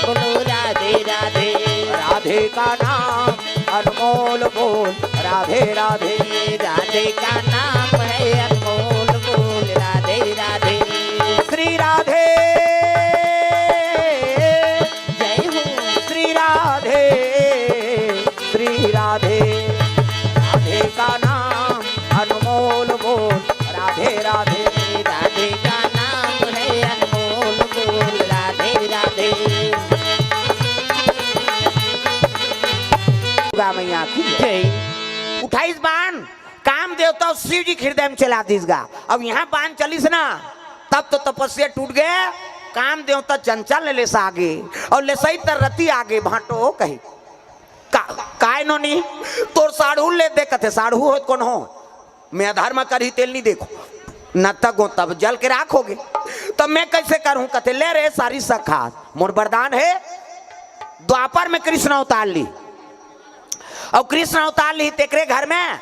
बोलो राधे राधे। राधे का नाम अनमोल बोल, राधे राधे। राधे का नाम है अनमोल बोल, राधे राधे। श्री राधे, जय हो। श्री राधे, श्री राधे। राधे का नाम अनमोल बोल, राधे राधे। राधे का नाम है अनमोल बोल, राधे राधे। दुर्गा मैया की जय। उठाइस बाण, काम देवता शिव जी के हृदय में चला दीस गा। अब यहाँ बाण चलिस ना, तब तो तपस्या टूट गए। काम देवता चंचल ले लेस आगे, अउ लेसई त रति आगे भांटो कही, का, काय नोनी, तोर साढ़ू ले दे, कथे साढ़ू हो कोन हो, मैं अधर्म करही तेल नहीं देखो, न तक हो तब जल के राख होगे, तब मैं कैसे करूं? कथे ले रे सारी सखा, मोर वरदान है। द्वापर में कृष्ण अवतार ली, अउ कृष्ण अवतार ली तेकरे घर में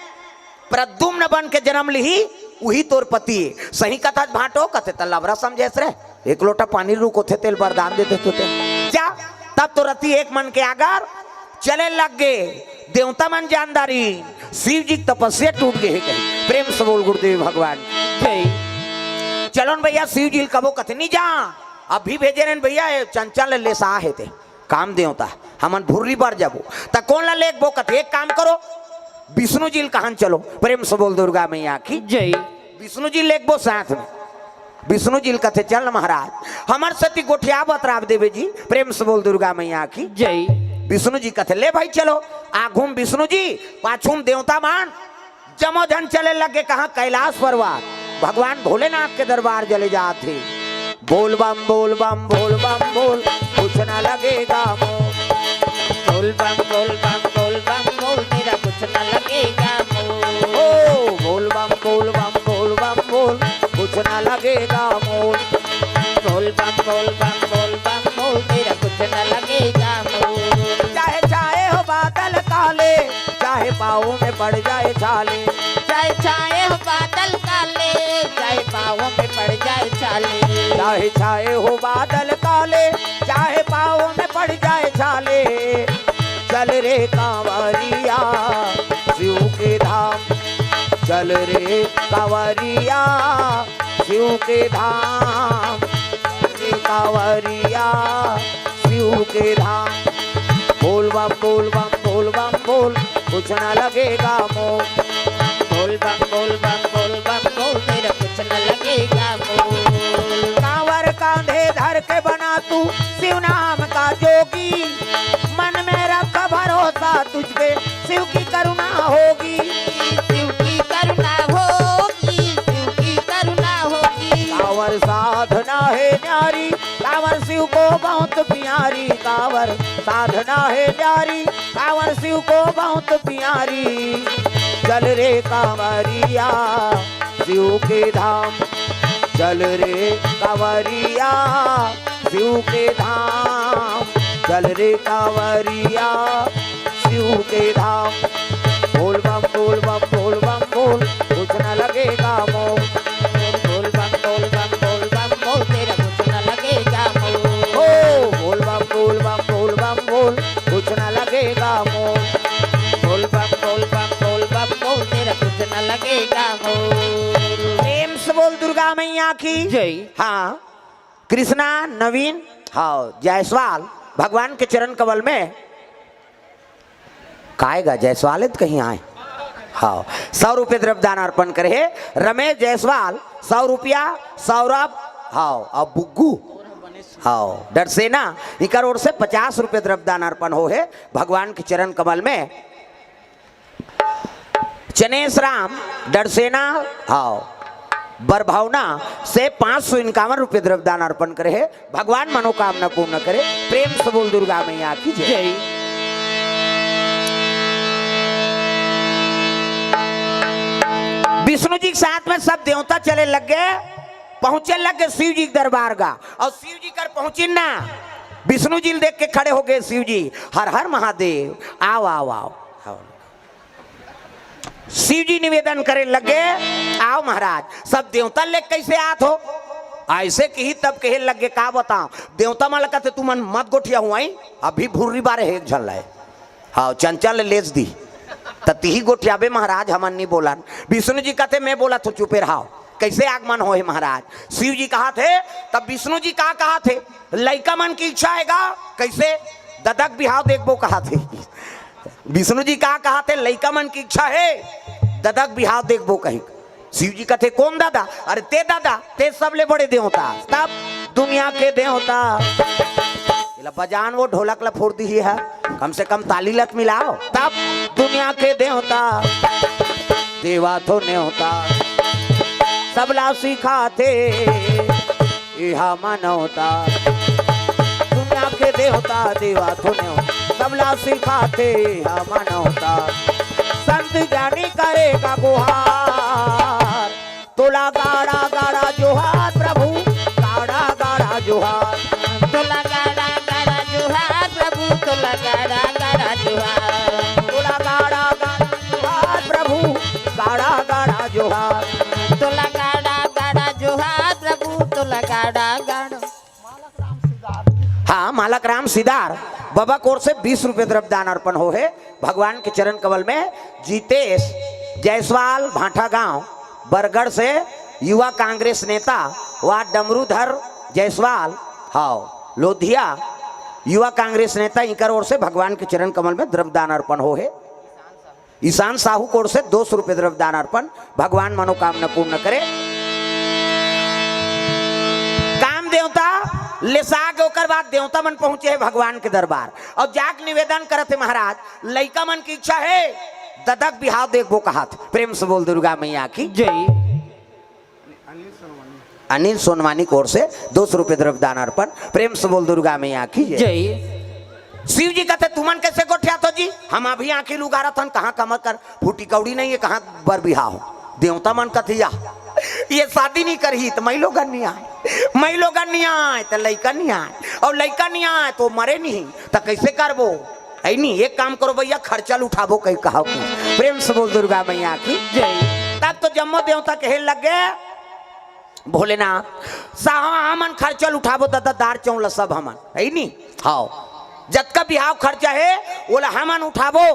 प्रद्युम्न बन के जन्म लिही, उही तोर पति हे। सही कथस भांटो, कथे त लबरा समझेस रे, एक लोटा पानी रुक होथे तेल वरदान दे देते ते। जा, तब तो रति एक मन के आगर चले लग गे। देवता मन जानदारी, शिव जी के तपस्या टूट गे हे कही। प्रेम से बोल गुरुदेव भगवान जय। चलो न भैया, शिव जी ल कबो कथे नहीं जा, अभी भेजे रहेन भैया, ये चंचल ले सा हे ते। काम देवता, हमन भुर्री बर जाबो, त कोन ला लेगबो? कथे, एक काम करो, विष्णु जी ल कहन चलो। प्रेम से बोल दुर्गा मैया की जय। विष्णु जी लेगबो साथ में। विष्णु जी ल कथे, चल महाराज, हमर सती गोठिया बतराब देवे जी। प्रेम से बोल दुर्गा मैया की जय। विष्णु जी कथे, ले भाई चलो। आघू म विष्णु जी, पाछू म देवता मन, जम्मो झन चले लगे कहाँ? कैलाश पर्वत। भगवान भोलेनाथ के दरबार चले जात हे। बोल बम बोल बम बोल बम बोल, कुछ ना लगेगा मोल। बोल बम बोल बम बोल बम बोल, तेरा कुछ ना लगेगा मोल। ओ बोल बम बोल बम बोल बम बोल, कुछ ना लगेगा मोल। बोल बम बोल बम बोल बम बोल, तेरा कुछ ना लगेगा मोल। चाहे छाए हो बादल काले, चाहे पाँव में पड़ जाए छाले। चाहे छाए हो बादल काले, चाहे पाँव में पड़ जाए छाले। चाहे छाए हो बादल काले, चाहे पाँव में पड़ जाए छाले। चल रे कांवरिया शिव के धाम, चल रे कांवरिया शिव के धाम, चल रे कांवरिया शिव के धाम। बोल बम बोल बम बोल बम बोल, कुछ ना लगेगा मोल। बोल बम बोल बम बोल बम बोल, तेरा कुछ ना लगेगा मोल। कांवर कांधे धर के बना तू शिव नाम का जोगी, मन में रख भरोसा तुझ पे, शिव की करुणा होगी। शिव की करुणा होगी, शिव की करुणा होगी। प्यारी, कांवर शिव को बहुत प्यारी, कांवर साधना है प्यारी, कांवर शिव को बहुत प्यारी। चल रे कांवरिया शिव के धाम, चल रे कांवरिया शिव के धाम, चल रे कांवरिया शिव के धाम। बोल बम बोल बम बोल बम बोल, कुछ न लगेगा मोल। बोल बम बोल बम बोल बम बोल, तेरा कुछ न लगेगा मोल। ओ बोल बम बोल बम बोल बम बोल, कुछ न लगेगा मोल। बोल बम बोल बम बोल बम बोल, तेरा कुछ न लगेगा मोल। प्रेम से बोल दुर्गा मैया की जय। हाँ, कृष्णा, नवीन, हाँ, जायसवाल, भगवान के चरण कमल में। काय गा जायसवाल है तो कहीं आए। हाँ, सौ रुपये द्रव्यदान अर्पण करे हे रमेश जायसवाल, सौ रुपया, सौरभ, हाँ, और बुग्गू, हाँ, डरसेना, इकर ओर से पचास रुपये द्रव्यदान अर्पण हो हे भगवान के चरण कमल में। चनेश राम डरसेना, हाँ, बरभावना से पाँच सौ इक्यावन रुपये द्रव्यदान अर्पण करे हे। भगवान मनोकामना पूर्ण करे। प्रेम से बोल दुर्गा मैया की जय। जय। विष्णु जी के साथ में सब देवता चले लग गए, पहुंचे लग गए शिव जी के दरबार का। और शिव जी कर पहुंची ना, विष्णु जी देख के खड़े हो गए शिव जी, हर हर महादेव, आओ आओ आओ। शिव जी निवेदन करे लगे, आओ महाराज, सब देवता ले कैसे आत हो? ऐसे कही तब कहे लगे, का बताओ, देवता मन कथे, तुमन मत गोठिया हुआ, अभी भुर्री बारे हे एक झन लाए। हाँ, चंचल लेस दी। त तिही गोठियाबे महाराज, हमन नहीं बोलन। विष्णु जी कथे, मैं बोला तो चुपे रहो। कैसे आगमन हो हे महाराज? शिव जी कहा थे, तब विष्णु जी का कहा थे, लइका मन की इच्छा है गा, कैसे ददक बिहाव देखबो कहा थे। विष्णु जी का कहा थे, लइका मन की इच्छा है, ददक बिहाव देखबो कही। शिव जी कथे, कौन दादा? अरे ते दादा, ते सबले बड़े देवता, तब दुनिया के देवता। एला बजान वो ढोलक ला फोड़ दी है, कम से कम ताली लत मिलाओ, तब दुनिया के देवता। देवा थो नेवता, सबला सिखाथे। इहा मानवता, दुनिया के देवता, देवा थो नेवता, सबला सिखाथे, इहा मानवता। संत ज्ञानी करेगा गुहार, तोला गाड़ा गाड़ा जोहार प्रभु, गाड़ा गाड़ा जोहार। तोला गाड़ा गाड़ा जोहार प्रभु, तोला गाड़ा गाड़ा जोहार। तोला गाड़ा गाड़ा जोहार प्रभु, गाड़ा गाड़ा जोहार। तोला गाड़ा गाड़ा जोहार प्रभु, तोला गाड़ा गाड़ा। हाँ, मालक राम सिदार बाबा कोर से बीस रुपये द्रव्य दान अर्पण हो हे भगवान के चरण कमल में। जीतेश जायसवाल भाटा गांव बरगढ़ से युवा कांग्रेस नेता व डमरूधर जायसवाल, हाँ, लोधिया युवा कांग्रेस नेता, इकर ओर से भगवान के चरण कमल में द्रव्य दान अर्पण हो हे। ईशान साहू कोर से दो सौ रुपये द्रव्य दान अर्पण, भगवान मनोकामना पूर्ण करे। काम देवता लेसा के ओकर बाद देवता मन पहुंचे हे भगवान के दरबार और जाके निवेदन करत हे, महाराज, लइका मन की इच्छा हे, ददक बिहाव देखबो कहत। प्रेम से बोल दुर्गा मैया की जय। अनिल सोनवानी कोर से दो सौ रुपये द्रव्य दान अर्पण। प्रेम से बोल दुर्गा मैया की जय। जय। शिव जी कथे, तुमन कैसे गोठियात हो जी? हम अभी आंखी लुगारत हन, कहाँ कमर कर फूटी कौड़ी नहीं है, कहाँ बर बिहाव। देवता मन कथे, या ये शादी नहीं करही त मई लोगन नहीं आए, मई लोगन नहीं आए त लइका नहीं आए, और लइका नहीं आए तो मरे नहीं, त कैसे करबो? है नहीं, एक काम करो भैया, खर्चा ल उठाबो कहीं कहा। प्रेम से बोल दुर्गा मैया की जय। तब तो जम्मो देवता कहे लगे, भोलेनाथ, साहब, हमन खर्चा ल उठाबो, दादा, दार चौला सब हमन, है नी? हाव, जतका बिहाव खर्चा हे, ओला हमन उठाबो,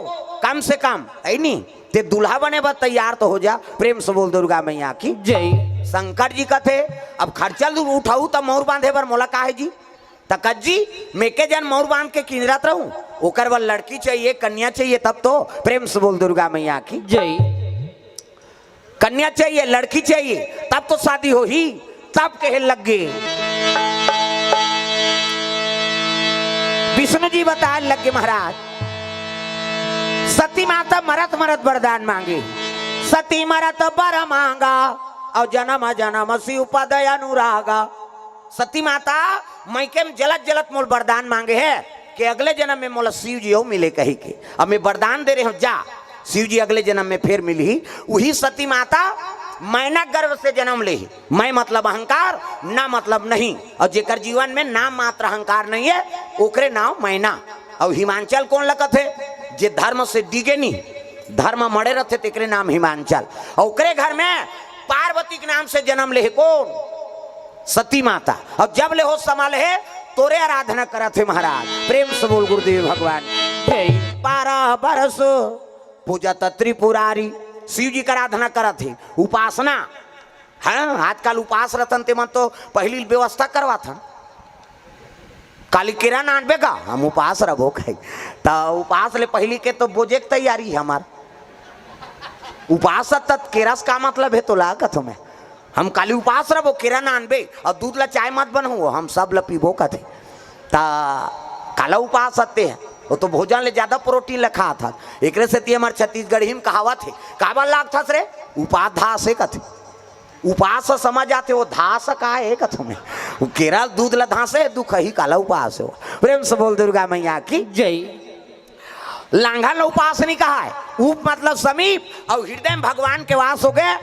कम से कम, है नी? ते दूल्हा बने बर तैयार तो हो जा। प्रेम से बोल दुर्गा मैया की जय। शंकर जी कथे, अब खर्चा ल उठाऊ त मौर बांधे बर मोला का हे जी? त कज्जी, मेके जन मौर बांध के किंजरत रहूं, ओकर बर लड़की चाहिए, कन्या चाहिए, तब तो। प्रेम से बोल दुर्गा मैया की जय। कन्या चाहिए, लड़की चाहिए, तब तो शादी होही। तब कहे लग गे, विष्णु जी बताए लग गे, महाराज, सती माता मरत मरत वरदान मांगे, सती मरत बर मांगा, और जन्म जन्म शिव पद अनुरागा। सती माता मइके में जलत जलत मोल वरदान मांगे हे कि अगले जन्म में मोला शिव जी अउ मिले कही के। अब मैं वरदान दे रहे हूँ, जा, शिव जी अगले जन्म में फेर मिलही। उही सती माता मैना गर्भ से जन्म लेही। मैं मतलब अहंकार, ना मतलब नहीं। और जेकर जीवन में नाम मात्र अहंकार नहीं है, ओकरे नाम मैना। और हिमांचल कोन लगत हे? जे धर्म से डिगे नहीं, धर्म मड़े रहथे, तेकरे नाम हिमांचल। और ओकरे घर में पार्वती के नाम से जन्म लेहे कोन? सती माता। और जब ले होश संभाले हे, तोरे आराधना करत हे महाराज। प्रेम से बोल गुरुदेव भगवान। जय। बारह बरस पूजत त्रिपुरारी, शिव जी के आराधना करत हे, उपासना। हाँ, आजकल उपास रतन ते मन तो पहली व्यवस्था करवाथन। काली केरा नानबे का, हम उपास रबो कही। त उपास ले पहली के तो बोजे के तैयारी हे हमार। उपास तत केरस का मतलब हे तोला कथो मैं? हम काली उपास रबो, केरा नानबे, और दूध ला चाय मत बनहु, हम सब ला पीबो कथे। त काला उपास हते हे, वो तो भोजन ले ज्यादा प्रोटीन ले खात हस। एकरे सेती हमर छत्तीसगढ़ी में कहावत हे, "काबर लागथस रे? उपास धास हे," कथे। उपास समझ आथे, वो धास का हे कथो मैं? वो केरा दूध ला धासे, दुख ही काला उपास हे। प्रेम से बोल दुर्गा मैया की। जय। लांघन ल उपास नहीं कहाय। उप मतलब समीप, और हृदय में भगवान के वास हो गए,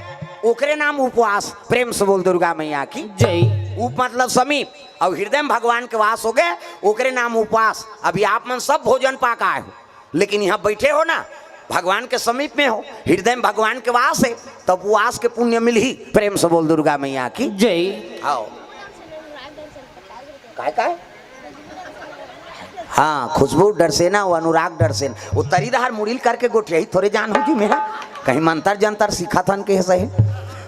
ओकरे नाम उपवास। प्रेम से बोल दुर्गा मैया की। जय। उप मतलब समीप, और हृदय में भगवान के वास हो गए, ओकरे नाम उपवास। अभी आप मन सब भोजन पा के आए हो, लेकिन यहाँ बैठे हो ना, भगवान के समीप में हो, हृदय में भगवान के वास हे, तब उपवास के पुण्य मिलही। प्रेम से बोल दुर्गा मैया की। जय। आओ। काय काय? हाँ, खुशबू डरसेना, वो अनुराग डरसेना, वो तरी डहर मुड़िल करके गोठियाही थोरे जान हो जी मैं, कहीं मंतर जंतर सीखत हन के सही।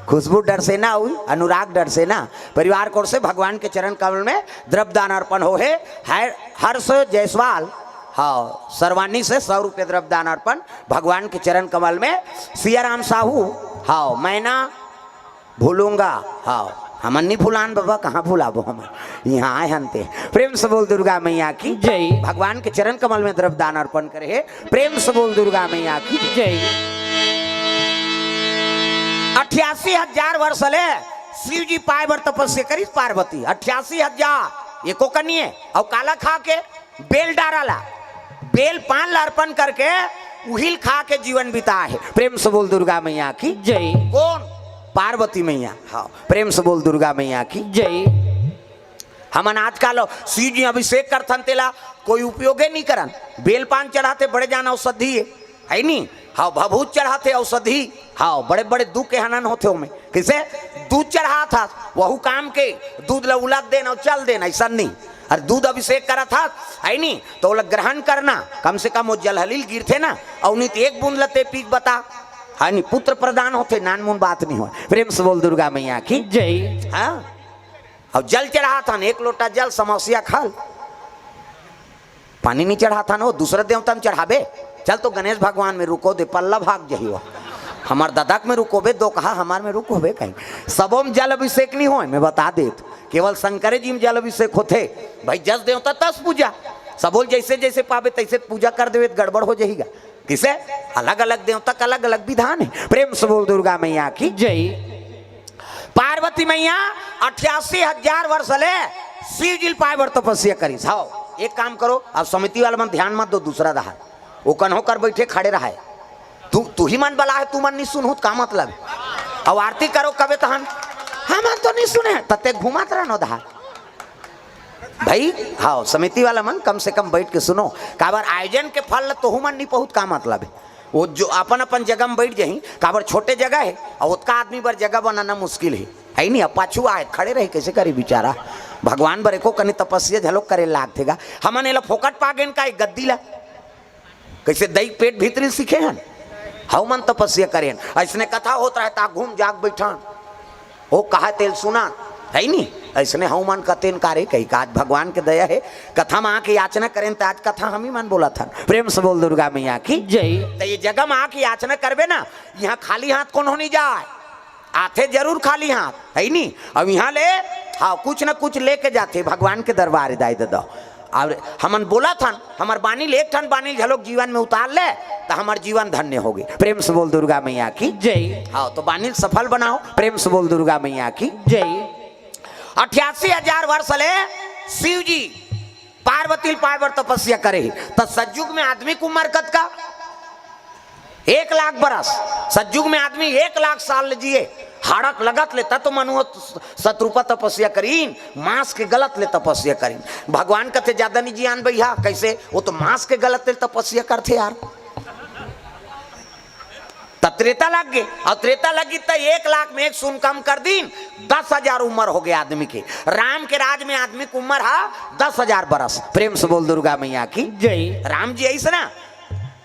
खुशबू डरसेना, वो अनुराग डरसेना, परिवार कोर से भगवान के चरण कमल में द्रव्य दान अर्पण हो हे। हर-, हर्ष जायसवाल, हाँ, सरवानी से सौ रुपये द्रव्य दान अर्पण भगवान के चरण कमल में। सियाराम साहू, हाँ, मैना भूलूंगा। हाँ, हमन नहीं भुलान बाबा, कहाँ भुलाबो हमन, यहाँ आए हन ते। प्रेम से बोल दुर्गा मैया की। जय। भगवान के चरण कमल में द्रव्य दान अर्पण करे हे। प्रेम से बोल दुर्गा मैया की। जय। अट्ठासी हजार वर्ष ले शिव जी पाए बर तपस्या करिस पार्वती, अट्ठासी हजार, एको कनिए। और काला खा के? बेल डारा ला, बेल पान ला अर्पण करके उहिल खा के जीवन बिता हे। प्रेम से बोल दुर्गा मैया की। जय। कोन? पार्वती मैया। हाँ, प्रेम से बोल दुर्गा मैया की। जय। हमन आजकल शिव जी अभिषेक करथन, तेला कोई उपयोगे नहीं करन। बेल पान चढ़ाथे, बड़े जान औषधि हे, है नी? हाँ, भभूत चढ़ाथे, औषधि। हाँ, बड़े बड़े दुख के हनन होथे ओमे। किसे? दूध चढ़ात हस, वहू काम के, दूध ला उलद देन और चल देन, ऐसा नहीं। और दूध अभिषेक करत हस, है नी, तो ओला ग्रहण करना, कम से कम वो जलहलील गिरथे ना, और नहीं तो एक बूंद लते पीक बता, है नी, पुत्र प्रदान होथे, नानमुन बात नहीं हो। प्रेम से बोल दुर्गा मैया की। जय। हाँ, और जल चढ़ात हन, एक लोटा जल समस्या खल, पानी नहीं चढ़ात हन, वो दूसरे देवता में चढ़ाबे। चल तो गणेश भगवान में रुको दे, पल्ला भाग जही हो। हमार ददक में रुकोबे, दो कहा हमार में रुकोबे कहीं। सबो में जल अभिषेक नहीं होय, मैं बता देत, केवल शंकरे जी में जल अभिषेक होथे। भाई जस देवता तस पूजा, सबो ल जैसे जैसे पाबे तैसे पूजा कर देवे त गड़बड़ हो जहीगा। किसे? अलग अलग देवता का अलग अलग विधान हे। प्रेम से बोल दुर्गा मैया की। जय। पार्वती मैया अट्ठासी हजार वर्ष ले शिव जी ल पाए बर तपस्या करिस। हाँ, एक काम करो, अब समिति वाला मन ध्यान मत दो, दूसरा डहर। वो कन्हो कर बैठे खड़े रहे। तू, तू ही मन बला है, तू मन नहीं सुनहू त का मतलब? अब आरती करो कबे तहन, हम तो नहीं सुने, तते घुमात रहनो डहर। भाई, हाँ, समिति वाला मन कम से कम बैठ के सुनो, काबर आयोजन के फल ल तोहू मन नहीं पहुत का मतलब हे? वो जो अपन अपन जगह में बैठ जही, काबर छोटे जगह हे, और ओतका आदमी बर जगह बनाना मुश्किल हे, है नहीं? अब पाछू आए खड़े रहे, कैसे करे बेचारा? भगवान बर एको कनी तपस्या झलोक करे लागथे गा। हमन एला फोकट पा गेन का एक गद्दी ला? कैसे दई पेट भीतरी सीखे हन, हऊ मन तपस्या करेन। ऐसने कथा होत रहे ता घूम जाग बैठन, ओ कहा तेल सुना, है नी? ऐसने हऊ मन कतेन कारे कही का आज भगवान के दया हे, कथा में आके याचना करेन त आज कथा हम ही मन बोलत हन। प्रेम से बोल दुर्गा मैया की। जय। त ये जगह में आके याचना करबे ना, यहाँ खाली हाथ कोनो नहीं जाए, आथे जरूर खाली हाथ, है नी? अब यहाँ ले, हाँ, कुछ न कुछ लेके जाथे भगवान के दरबार दाई ददा। और हमन बोलत हन, हमर बानी ले एक ठन बानी झलोक जीवन में उतार ले, त हमर जीवन धन्य होगे। प्रेम से बोल दुर्गा मैया की। जय। हाँ, तो बानी सफल बनाओ। प्रेम से बोल दुर्गा मैया की। जय। अठासी हजार वर्ष ले शिव जी पार्वती ल पाए बर तपस्या करे हे। त सतयुग में आदमी के उम्र कतका? एक लाख बरस। सतयुग में आदमी एक लाख साल ले जिए। हाड़क लगत ले त तो मनुष्य शतरूपा तपस्या करीन, मांस के गलत ले तपस्या करीन। भगवान कथे, "ज्यादा नहीं जियान भैया।" कैसे? वो तो मांस के गलत ले तपस्या करथे यार। त त्रेता लग गे, अउ त्रेता लगी त एक लाख में एक शून्य कम कर दीन, दस हजार उम्र हो गे आदमी के। राम के राज में आदमी के उम्र हा दस हजार बरस। प्रेम से बोल दुर्गा मैया की। जय। राम जी अइस ना,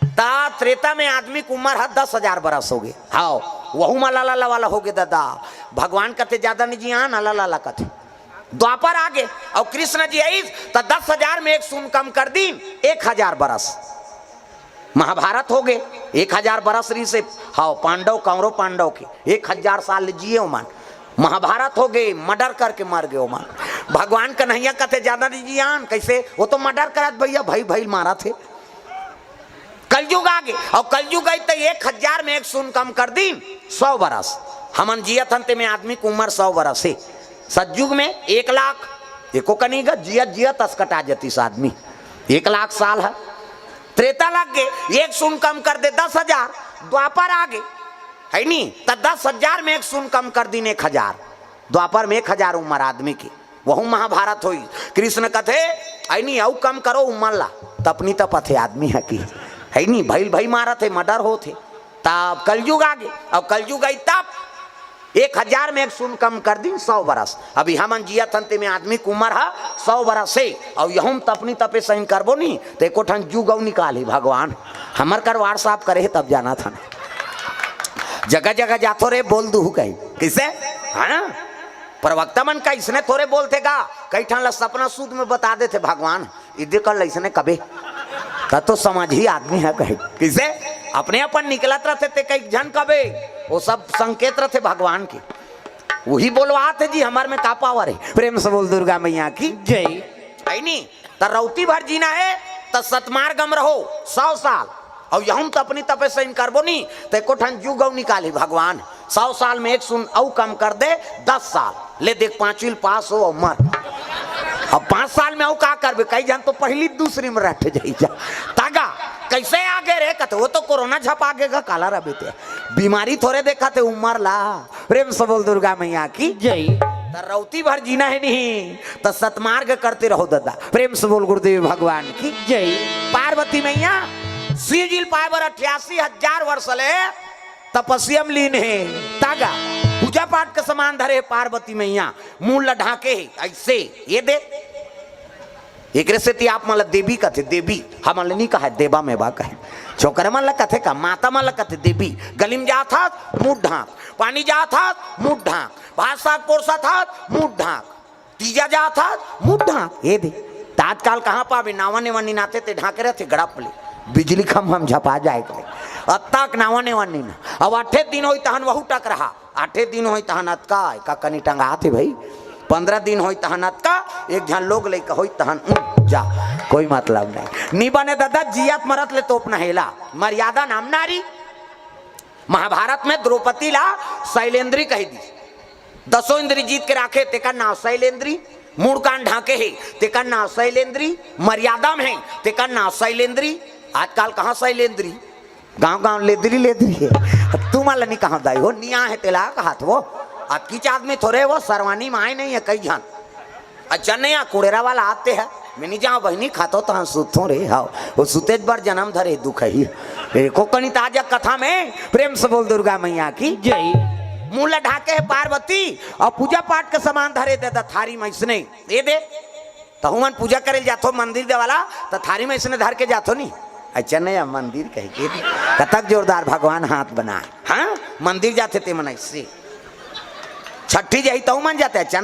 त त्रेता में आदमी के उम्र हा दस हजार बरस हो गे। हाव, वहू मा लाला वाला हो गे दादा। भगवान कथे, "ज्यादा नहीं जियान, लाला लाला कथे।" द्वापर आ गे, अउ कृष्ण जी अइस त दस हजार में एक शून्य कम कर दीन, एक हजार बरस। महाभारत हो गे, एक हजार बरस रहिसे। हाव, पांडव, कौरव पांडव के एक हजार साल जिए ओमन। महाभारत हो गे, मर्डर करके मर गे ओमन। भगवान कन्हैया कथे, "ज्यादा नहीं जियान।" कैसे? वो तो मर्डर करत भैया, भई भई मारत हे। कलयुग आ गे, अउ कलयुग आई त एक हजार में एक शून्य कम कर दीन, सौ बरस। हमन जियत हन ते में आदमी के उम्र सौ बरस हे। सतयुग में एक लाख, एको कनी गा जियत जियत असकटा जतिस आदमी। एक लाख साल हे। त्रेता लग गे, एक शून्य कम कर दे, दस हजार। द्वापर आ गे, है नी, त दस हजार में एक शून्य कम कर दीन, एक हजार। द्वापर में एक हजार उम्र आदमी के, वहू महाभारत होई। कृष्ण कथे, "ऐनी अउ कम करो उम्र ला।" तपनी तपत हे आदमी ह कि, है नी, भइल भई मारत हे, मर्डर होत हे। तब कलयुग आ गे, अउ कलयुग आई तब एक हजार में एक शून्य कम कर दीन, सौ बरस। अभी हमन जियत हन ते में आदमी के उम्र ह सौ बरस हे, अउ यहूं तपनी तपे सही करबो नी, त एको ठन जुग अउ निकालही भगवान। हमर करवार साफ करे हे तब जानत हन। जगह जगह जाथो रे, बोल दूहू कही। कइसे? हाँ? प्रवक्ता मन का इसने थोरे बोलथे गा, कई ठन ला सपना सूद में बता देथे भगवान, "इदे कर लइसने कबे।" त तो समझही आदमी ह कहे। कइसे? अपने अपन निकलत रथे ते कई झन कबे, वो सब संकेत रथे भगवान के। वही बोलवात हे जी, हमर में का पावर हे। प्रेम से बोल दुर्गा मैया की। जय। है नी? त रौती भर जीना हे, त सतमार्ग म रहो, सौ साल। अउ यहूं तपनी तपे सही करबो नी, त एको ठन जुग अउ निकालही भगवान। सौ साल में एक शून्य अउ कम कर दे, दस साल। ले देख, पांचवी ल पास हो अउ मर। अब पांच साल में अउ का करबे? कई झन तो पहली दूसरी में रट जाई जा। तागा, कइसे आ गे रे? कथे, "वो तो कोरोना झपा गे गा, काला रबे ते।" बीमारी थोरे देखत हे, उम्र ला। प्रेम से बोल दुर्गा मैया की। जय। त रौती भर जीना हे नहीं, त सतमार्ग करते रहो दादा। प्रेम से बोल गुरुदेव भगवान की। जय। पार्वती मैया शिव जी ल पाए बर अठासी हजार वर्ष ले तपस्या म लीन हे। तागा पूजा पाठ के समान धरे हे पार्वती मैया, मुंह ल ढांके हे अइसे, ये दे। एकरे सेती आप मन ल देवी कथे, देवी। हमन ल नी कहे देवा में बा कहे। छोकरे मन ल कथे का, माता मन ल कथे देवी। गली म जात हस, मुंह ढांक। पानी जात हस, मुंह ढांक। भात साग पोरसत हस, मुंह ढांक। तीजा जात हस, मुंह ढांक। ये दे। त आजकाल कहां पाबे, नावा नेवा निनाथे ते ढांके रथे गड़प ले। बिजली खंभा म झपा जाए के। अतका के नावा नेवा निना। अब आठे दिन होई तहन वहू टकरहा। आठे दिन होई तहन अतका, का कनी टंगात हे भई। पंद्रह दिन होई तहन अतका, एक झन लोग लइका होई तहन, उम, जा, कोई मतलब नहीं। नी बने दादा, जियत मरत ले तोपना हे एला। मर्यादा नाम नारी। महाभारत में द्रौपदी ला शैलेंद्री कहि दी। दसों इंद्री जीत के राखे, तेकर नाव शैलेंद्री। मूड़ कान ढांके हे, तेकर नाव शैलेंद्री। मर्यादा में हे, तेकर नाव शैलेंद्री। आजकाल कहां शैलेंद्री? गांव गांव लेदरी लेदरी हे। तुमन ल नी कहां दाई हो, निया हे तेला कहात हो। अतकीच आदमी थोरे हो, सरवानी माय नहीं हे कई झन। अच्छा नहीं, आ कुड़ेरा वाला आते हैं। मैं नहीं जाऊं बहिनी, खातो तहां सुतों रे। हाव, वो सुतेज बर जन्म धरे दुख ही। एको कनी ताजा कथा में प्रेम से बोल दुर्गा मैया की। जय। मुंह ल ढांके हे पार्वती अउ पूजा पाठ के समान धरे दे द थारी में अइसने। ये दे। तहू मन पूजा करे ल जाथो मंदिर दे वाला, त थारी में अइसने धर के जाथो नी। अच्छा नहीं, अब मंदिर कहे के कतक जोरदार भगवान हाथ बनाए। हाँ, मंदिर जाथे ते मन अइसे। छट्ठी जाही तहू मन जाथे, अच्छा